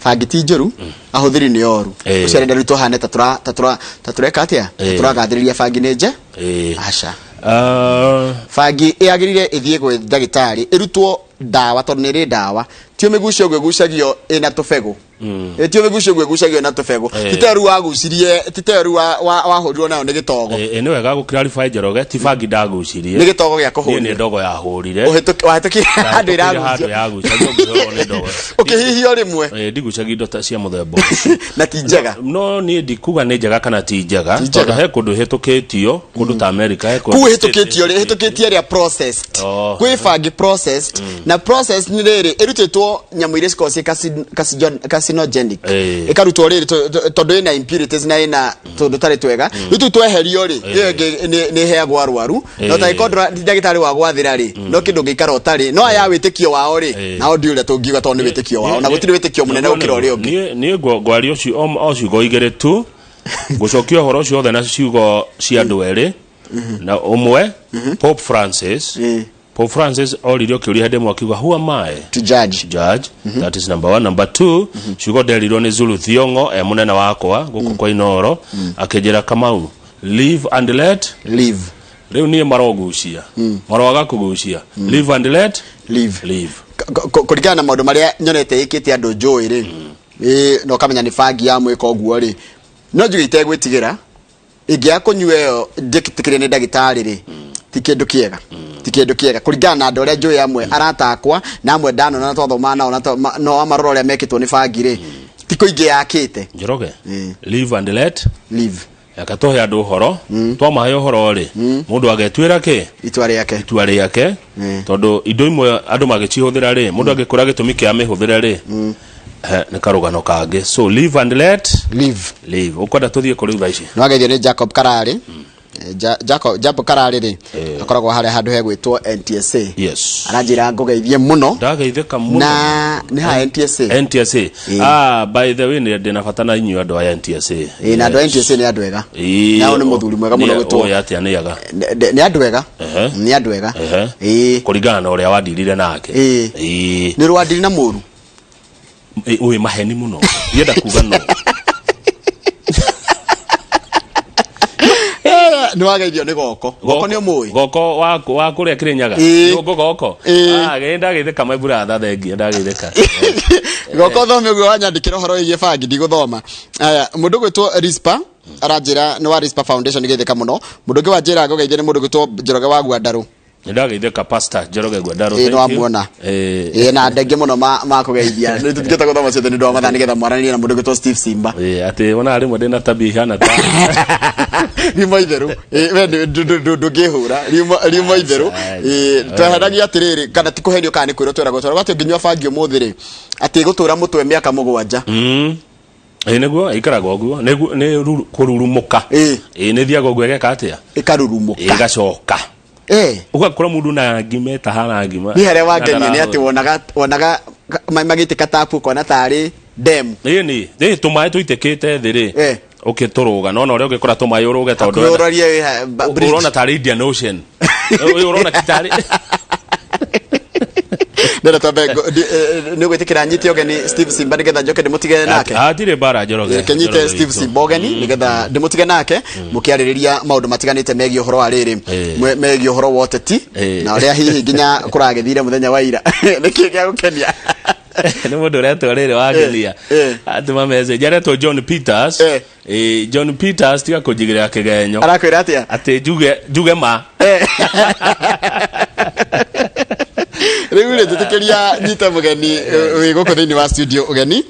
bangi ti njũru, ahũthĩri nĩ oru. Ũcio arenda rĩu tũhane ta tũra ta tũra ta tũreka atĩa, ta tũragathĩrĩria bangi nĩ nje. Aca, bangi ĩagĩrĩire ĩthiĩ gwĩ ndagĩtarĩ, ĩrutwo ndawa, tondũ nĩ ĩrĩ ndawa. Ti ũmĩgucie ũguo ĩgucagio ĩna tũbegũ. Ti ũmĩgucie ũguo ĩgucagio ĩna tũbegũ. Ti ta rĩu wagucirie, ti ta rĩu wahũrirwo nayo nĩ gĩtogo. Nĩ wega gũ clarify, Njoroge, ti bangi ndagucirie. Nĩ gĩtogo gĩa Niĩ kũhũrire. nĩ ndogo yahũrire. Wahĩtũkire handũ Ndahĩtũkĩire handũ ĩragucio. Yagucagio ngĩhũrwo nĩ ndogo. Ũkĩhihio rĩmwe. Ndigucagia indo ta cia mũthemba ũcio. Na ti njega. No niĩ ndikuga nĩ njega kana ti njega. Ti njega. Tondũ he kũndũ ĩhĩtũkĩtio, kũndũ ta America he kũndũ Kuu ĩhĩtũkĩtio rĩ, ĩhĩtũkĩtie ĩrĩa processed. Kwĩ bangi processed, na processed nĩ rĩrĩ ĩrutĩtwo nyamũ iria cikoragwo ciĩ carcinogenic. Ĩkarutwo rĩrĩ tondũ ĩna impurities na ĩna tũndũ tarĩ twega. Rĩu tũu tweherio rĩ, ĩyo ĩngĩ nĩ ĩheagwo arwaru. No tangĩkorwo ti ndagĩtarĩ wa gwathĩra rĩ, no kĩndũ ũngĩikara ũtarĩ no aya wĩtĩkio wao rĩ, nao ndiũ ũrĩa tũngiuga, tondũ nĩ wĩtĩkio wao na gũtirĩ wĩtĩkio mũnene gũkĩra ũrĩa ũngĩ. Niĩ ngwaria o ciugo igĩrĩ tu, ngũcokia ũhoro ũcio othe na ciugo cia andũ erĩ na ũmwe, Pope Francis. Pope Francis oririo kĩũria hĩndĩ ĩmwe akiuga, "Who am I to judge?" Judge. That is number one. Number two, ciugo nderirwo nĩ Zulu Thiong'o e mũnene wakwa gũkũ kwa Inoro, akĩnjĩra, "Kamau, live and let live." Rĩu niĩ marogucia, maroaga kũgucia, live and let live. Live. Kũringana na maũndũ marĩa nyonete ĩkĩte andũ njũĩ rĩ, na ũkamenya nĩ bangi ya mwĩka ũguo rĩ, no njuge itegwĩtigĩra ingĩaga kũnyua ĩyo njĩtĩkĩrie nĩ ndagĩtarĩ rĩ, ti kĩndũ kĩega, ti kĩndũ kĩega kũringana na andũ arĩa njũĩ, amwe arata akwa na amwe ndanona na twathoma nao na no amarora ũrĩa mekĩtwo nĩ bangi rĩ, ti kũingĩ yakĩte. Njoroge, live and let live. Reke tũhe andũ ũhoro. Twamahe ũhoro rĩ, mũndũ agetuĩra kĩ itua rĩake. Itua rĩake, tondũ indo imwe andũ magĩcihũthĩra rĩ, mũndũ angĩkũra gĩtũmi kĩa mĩhũthĩre rĩ, nĩ karũgano kangĩ. So live and let live. Live. Ũkwenda tũthiĩ kũrĩ thaa ici? Nĩ wageithio nĩ Jacob Kararĩ. Jacob Kararĩ rĩ, akoragwo harĩa handũ hegwĩtwo NTSA. Aranjĩra ngũgeithie mũno. Ndageithĩka mũno. Na nĩ ha NTSA? NTSA. Ah, by the way, nĩ ndĩna bata na inyuĩ andũ aya NTSA. Ĩĩ, na andũ a NTSA nĩ andũ ega. Nao nĩ mũthuri mwega mũno gwĩtwo. Ũĩ atĩa nĩ ega? Nĩ andũ ega. Nĩ andũ ega. Kũringana na ũrĩa wandirire nake. Nĩ rwandiri na mũru. Ũĩ maheni mũno, ndienda kuga no. Nĩ wageithio nĩ goko. Goko nĩ ũmũĩ? Goko wa kũrĩa Kĩrĩnyaga. Nyũngũ goko. Ah, gĩ ndageithĩka, my brother, thengia, ndageithĩka. Goko thome ũguo wanyandĩkĩra ũhoro wĩgiĩ bangi, ndigũthoma. Aya, mũndũ gwĩtwo Rispa aranjĩra nĩ wa Rispa Foundation, geithĩka mũno. Mũndũ ũngĩ wanjĩra ngũgeithie nĩ mũndũ gwĩtwo Njoroge wa Gwandarũ. Nĩ ndageithĩka, Pastor Njoroge Gwandarũ. Ĩĩ, Thank you. nĩwamuona. Ĩĩ, na andũ aingĩ mũno makũgeithia. Nĩ tũtigĩte gũthoma ciothe nĩ ũndũ wa mathaa, nĩgetha mwaranĩrie na mũndũ gwĩtwo Steve Simba. Ĩĩ, atĩ wonaga rĩmwe ndĩna tabia ihana ta riuma itherũ. Ĩĩ, we ndũngĩhũra riuma itherũ. Ĩĩ, twehenagia atĩrĩrĩ, kana ti kũhenio kana nĩ kwĩrwo tweragwo, tweragwo atĩ ũngĩnyua bangi ũmũthĩ rĩ, atĩ ĩgũtũra mũtwe mĩaka 7. Ĩĩ, nĩguo ĩikaraga ũguo. Nĩ kũrurumũka. Ĩĩ, nĩ thiaga ũguo ĩgeka atĩa? Ĩkarurumũka. Ĩgacoka. Ũgakora mũndũ na ngima ĩtahana ngima. Niĩ harĩa wangenia nĩ atĩ wonaga magĩtĩka tapu ũkona tarĩ demu. Ĩĩ, nĩ tũmaĩ tũitĩkĩte thĩ rĩ, ũkĩtũrũga nona ũrĩa ũngĩkora tũmaĩ ũrũge tondũ Hakuhĩ ũrorie wĩ bridge. Ũrona tarĩ Indian Ocean. Ũyũ ũrona ti tarĩ Ndĩrenda twambe nĩ ũgwĩtĩkĩra nyite ũgeni Steve Simba nĩgetha njoke ndĩmũtige nake? Hatirĩ mbara, Njoroge. Kenyite Njoroge Steve witũ. Simba ũgeni nĩgetha ndĩmũtige nake mũkĩarĩrĩria maũndũ matiganĩte megiĩ ũhoro wa rĩrĩ, megiĩ ũhoro wa ũteti na ũrĩa hihi nginya kũragĩthire mũthenya wa ira. Nĩkĩ gĩa gũkenia? Nĩ mũndũ ũretwo rĩrĩ wangenia atũma message, aretwo John Peters. John Peters, tiga kũnjigĩrĩra kĩgenyo. Arakwĩra atĩa? Atĩ njuge ma. Rĩu rĩ, njĩtĩkĩria nyite mũgeni wĩ gũkũ thĩinĩ wa studio ũgeni.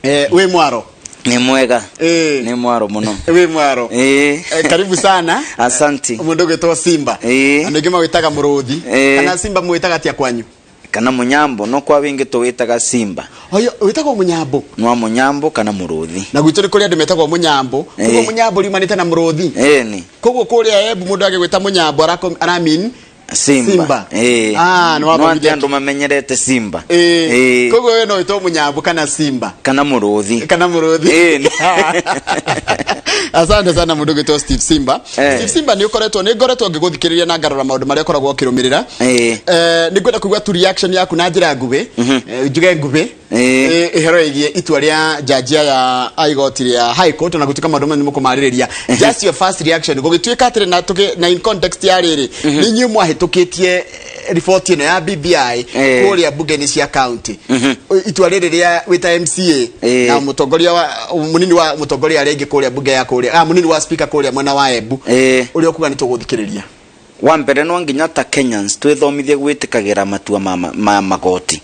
Wĩ mwaro? Nĩ mwega. Nĩ mwaro mũno. Wĩ mwaro? Ĩĩ. Karibu sana. Asanti. Mũndũ ũgwĩtwo Simba. Ĩĩ. Andũ aingĩ mawĩtaga mũrũthi. Ĩĩ. Kana Simba mwĩtaga atĩa kwanyu? Kana mũnyambo, no kwa wingi tũwĩtaga Simba. Oyo wĩtagwo mũnyambo? Nwa mũnyambo kana mũrũthi. Na gwitũ nĩ kũrĩ andũ metagwo mũnyambo. Koguo Ĩĩ. mũnyambo riumanĩte na mũrũthi. Ĩni. Koguo kũrĩa Embu mũndũ agĩgwĩta mũnyambo aramean Simba. Simba. Ĩĩ. Ah, nĩ No wathomithia atĩ andũ mamenyerete Simba. Ĩĩ. Ĩĩ. Koguo we no wĩtwo mũnyambo kana Simba. Kana mũrũthi. Kana mũrũthi. Ĩni. Asante sana mũndũ ũgwĩtwo Steve Simba. Steve Simba, nĩ ũkoretwo, nĩ ngoretwo ngĩgũthikĩrĩria na ngarora maũndũ marĩa ũkoragwo ũkĩrũmĩrĩra. Nĩ ngwenda kũigua tu reaction yaku na njĩra nguhĩ, njuge nguhĩ, ĩhoro ĩgiĩ itua rĩa jaji aya a igoti rĩa High Court, ona gũtuĩka maũndũ maya nĩ mũkũmarĩrĩria. Just your first reaction gũgĩtuĩka atĩrĩ na tũkĩ na in context ya rĩrĩ, nĩ inyuĩ mwahĩtũkĩtie riboti ĩno ya BBI kũrĩa mbunge-inĩ cia county. Itua rĩrĩ rĩa wĩta MCA na mũtongoria wa mũnini wa mũtongoria arĩa aingĩ kũrĩa mbunge ya kũrĩa, mũnini wa speaker kũrĩa mwena wa Embu, ũrĩa ũkuga nĩ tũgũthikĩrĩria. Wa mbere, no nginya ta Kenyans twĩthomithie gwĩtĩkagĩra matua ma magoti,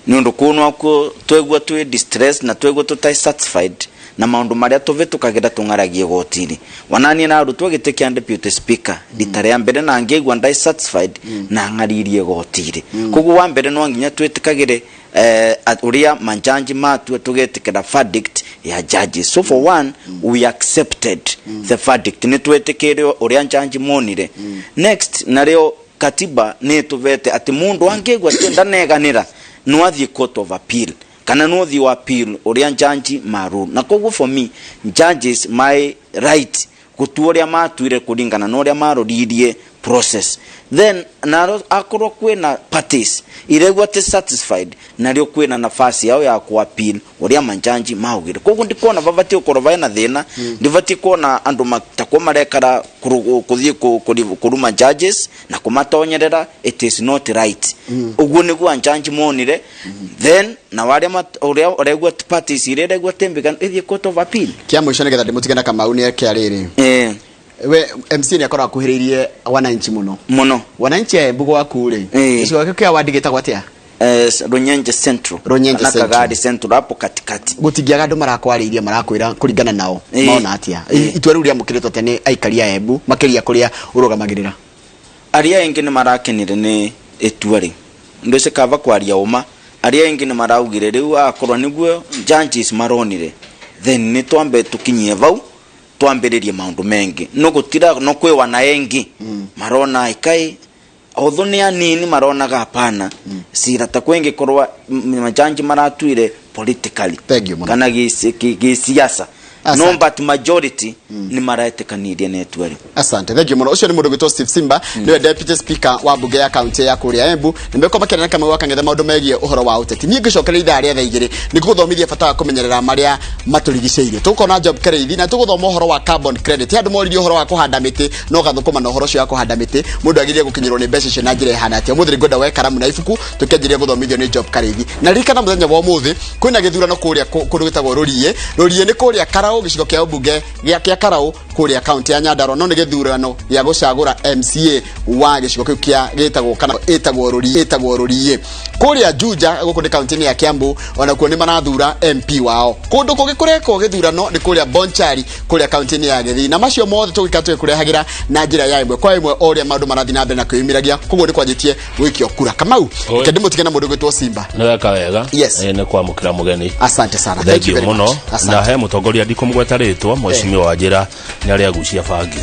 nĩ ũndũ kũu nokuo twegua twĩ distressed na twegua tũtarĩ satisfied na maũndũ marĩa tũvĩtũkagĩra tũng'aragie igoti-inĩ. Onaniĩ narutwo gĩtĩ kĩa deputy speaker rita rĩa mbere na ngĩigua ndarĩ satisfied na ng'aririe igoti-inĩ. Koguo wa mbere no nginya twĩtĩkagĩre ũrĩa manjanji matua, tũgetĩkĩra verdict ya judges. So for one, we accepted the verdict, nĩ twetĩkĩre ũrĩa njanji monire. Next, narĩo katiba nĩ ĩtũvete atĩ mũndũ angĩigua atĩ ndaneganĩra no athiĩ court of appeal kana no thiĩ wa appeal ũrĩa njanji marule. Na koguo for me, judges my right gũtua ũrĩa matuire kũringana na ũrĩa maroririe process. Then naro akorwo kwĩna parties iregua atĩ satisfied, narĩo kwĩna nafasi yao ya ku appeal ũrĩa manjanji maugire. Koguo ndikuona babatiĩ gũkorwo bena thĩna, ndibatiĩ kuona andũ matakwo marekara kũthiĩ kũruma judges na kũmatonyerera. It is not right. Ũguo nĩguo anjanji monire. Then na warĩa ũrĩa ũregua parties iria iregua tĩmbĩga ĩthiĩ court of appeal. Kĩa mũico, nĩgetha ndĩmũtige na Kamau, nĩ kĩa rĩrĩ, we MC nĩ akoragwo akuhĩrĩirie wananchi mũno. Mũno. Wananchi a Embu gwaku rĩ, gĩcigo gĩkĩ kĩa wandi gĩtagwo atĩa? Runyenje Central. Runyenje Kana Central. Kagadi Central hapo katikati. Gũtingĩaga andũ marakwarĩirie marakwĩra kũringana nao maona atĩa itua rĩu rĩamũkĩrĩtwo atĩa nĩ aikari a Embu, makĩria kũrĩa ũrũgamagĩrĩra? Arĩa aingĩ nĩ marakenire nĩ itua rĩu. Ndũce kaba kwaria ũma, arĩa aingĩ nĩ maraugire rĩu akorwo nĩguo judges maronire, then nĩ twambe tũkinyie vau twambĩrĩrie maũndũ mengĩ. No gũtira no kwĩ wana engi marona ikai otho nĩ anini maronaga hapana, cira ta kwĩngĩkorwo majanji maratuire politically kana gĩsiasa. Asante. No, but majority nĩ maretĩkanirie na itua rĩu. Asante, thank you mũno. Ũcio nĩ mũndũ gwĩtwo Steve Simba, nĩwe deputy speaker wa mbunge ya kaunti ya kũrĩa Embu. Nĩ mekwo makĩaria na Kamau wa Kang'ethe maũndũ megiĩ ũhoro wa ũteti. Niĩ ngĩcokeria ithaa rĩa thaa 2 nĩ gũgũthomithia bata wa kũmenyerera marĩa matũrigicĩirie. Tũgũkorwo na Job Kĩrĩithi na tũgũthoma ũhoro wa carbon credit. He andũ moririe ũhoro wa kũhanda mĩtĩ, no gathũkũma na ũhoro ũcio wa kũhanda mĩtĩ, mũndũ agĩrĩire gũkinyĩrwo nĩ mbeca icio na njĩra ĩhana atĩa. Ũmũthĩ nĩ ngwenda woe karamu na ibuku tũkĩanjĩrĩria gũthomithio nĩ Job Kĩrĩithi. Na ririkana mũthenya wa ũmũthĩ kwĩna gĩthurano kũrĩa kũndũ gwĩtagwo Rũriĩ. Rũriĩ nĩ kũrĩa Karaũ, gĩcigo kĩa ũmbunge kĩa Karaũ kũrĩa kaunti ya Nyandarua, no nĩ gĩthurano gĩa gũcagũra MCA wa gĩcigo kĩu kĩa gĩtagwo kana ĩtagwo Rũriĩ, ĩtagwo Rũriĩ. Kũrĩa Juja, gũkũ nĩ kaunti-inĩ ya Kiambu, onakuo nĩ marathura MP wao. Kũndũ kũngĩ kũrekwo gĩthurano nĩ kũrĩa Bonchari, kũrĩa kaunti-inĩ ya Gĩthii. Na macio mothe tũgĩka tũgĩkũrehagĩra na njĩra ya ĩmwe kwa ĩmwe o ũrĩa maũndũ marathiĩ na mbere na kwĩyumĩragia. Koguo nĩ kwanjĩtie gũikio kura. Kamau, Oi. reke ndĩmũtige na mũndũ ũgwĩtwo Simba. Nĩ weka wega. Yes. Nĩ kwamũkĩra mũgeni. Asante sana. Thank you Thank you very mũno. much. Asante. Na he mũtongoria ndikũmũgweta rĩtwa, mheshimiwa Wanjĩra nĩ arĩa agucia bangi.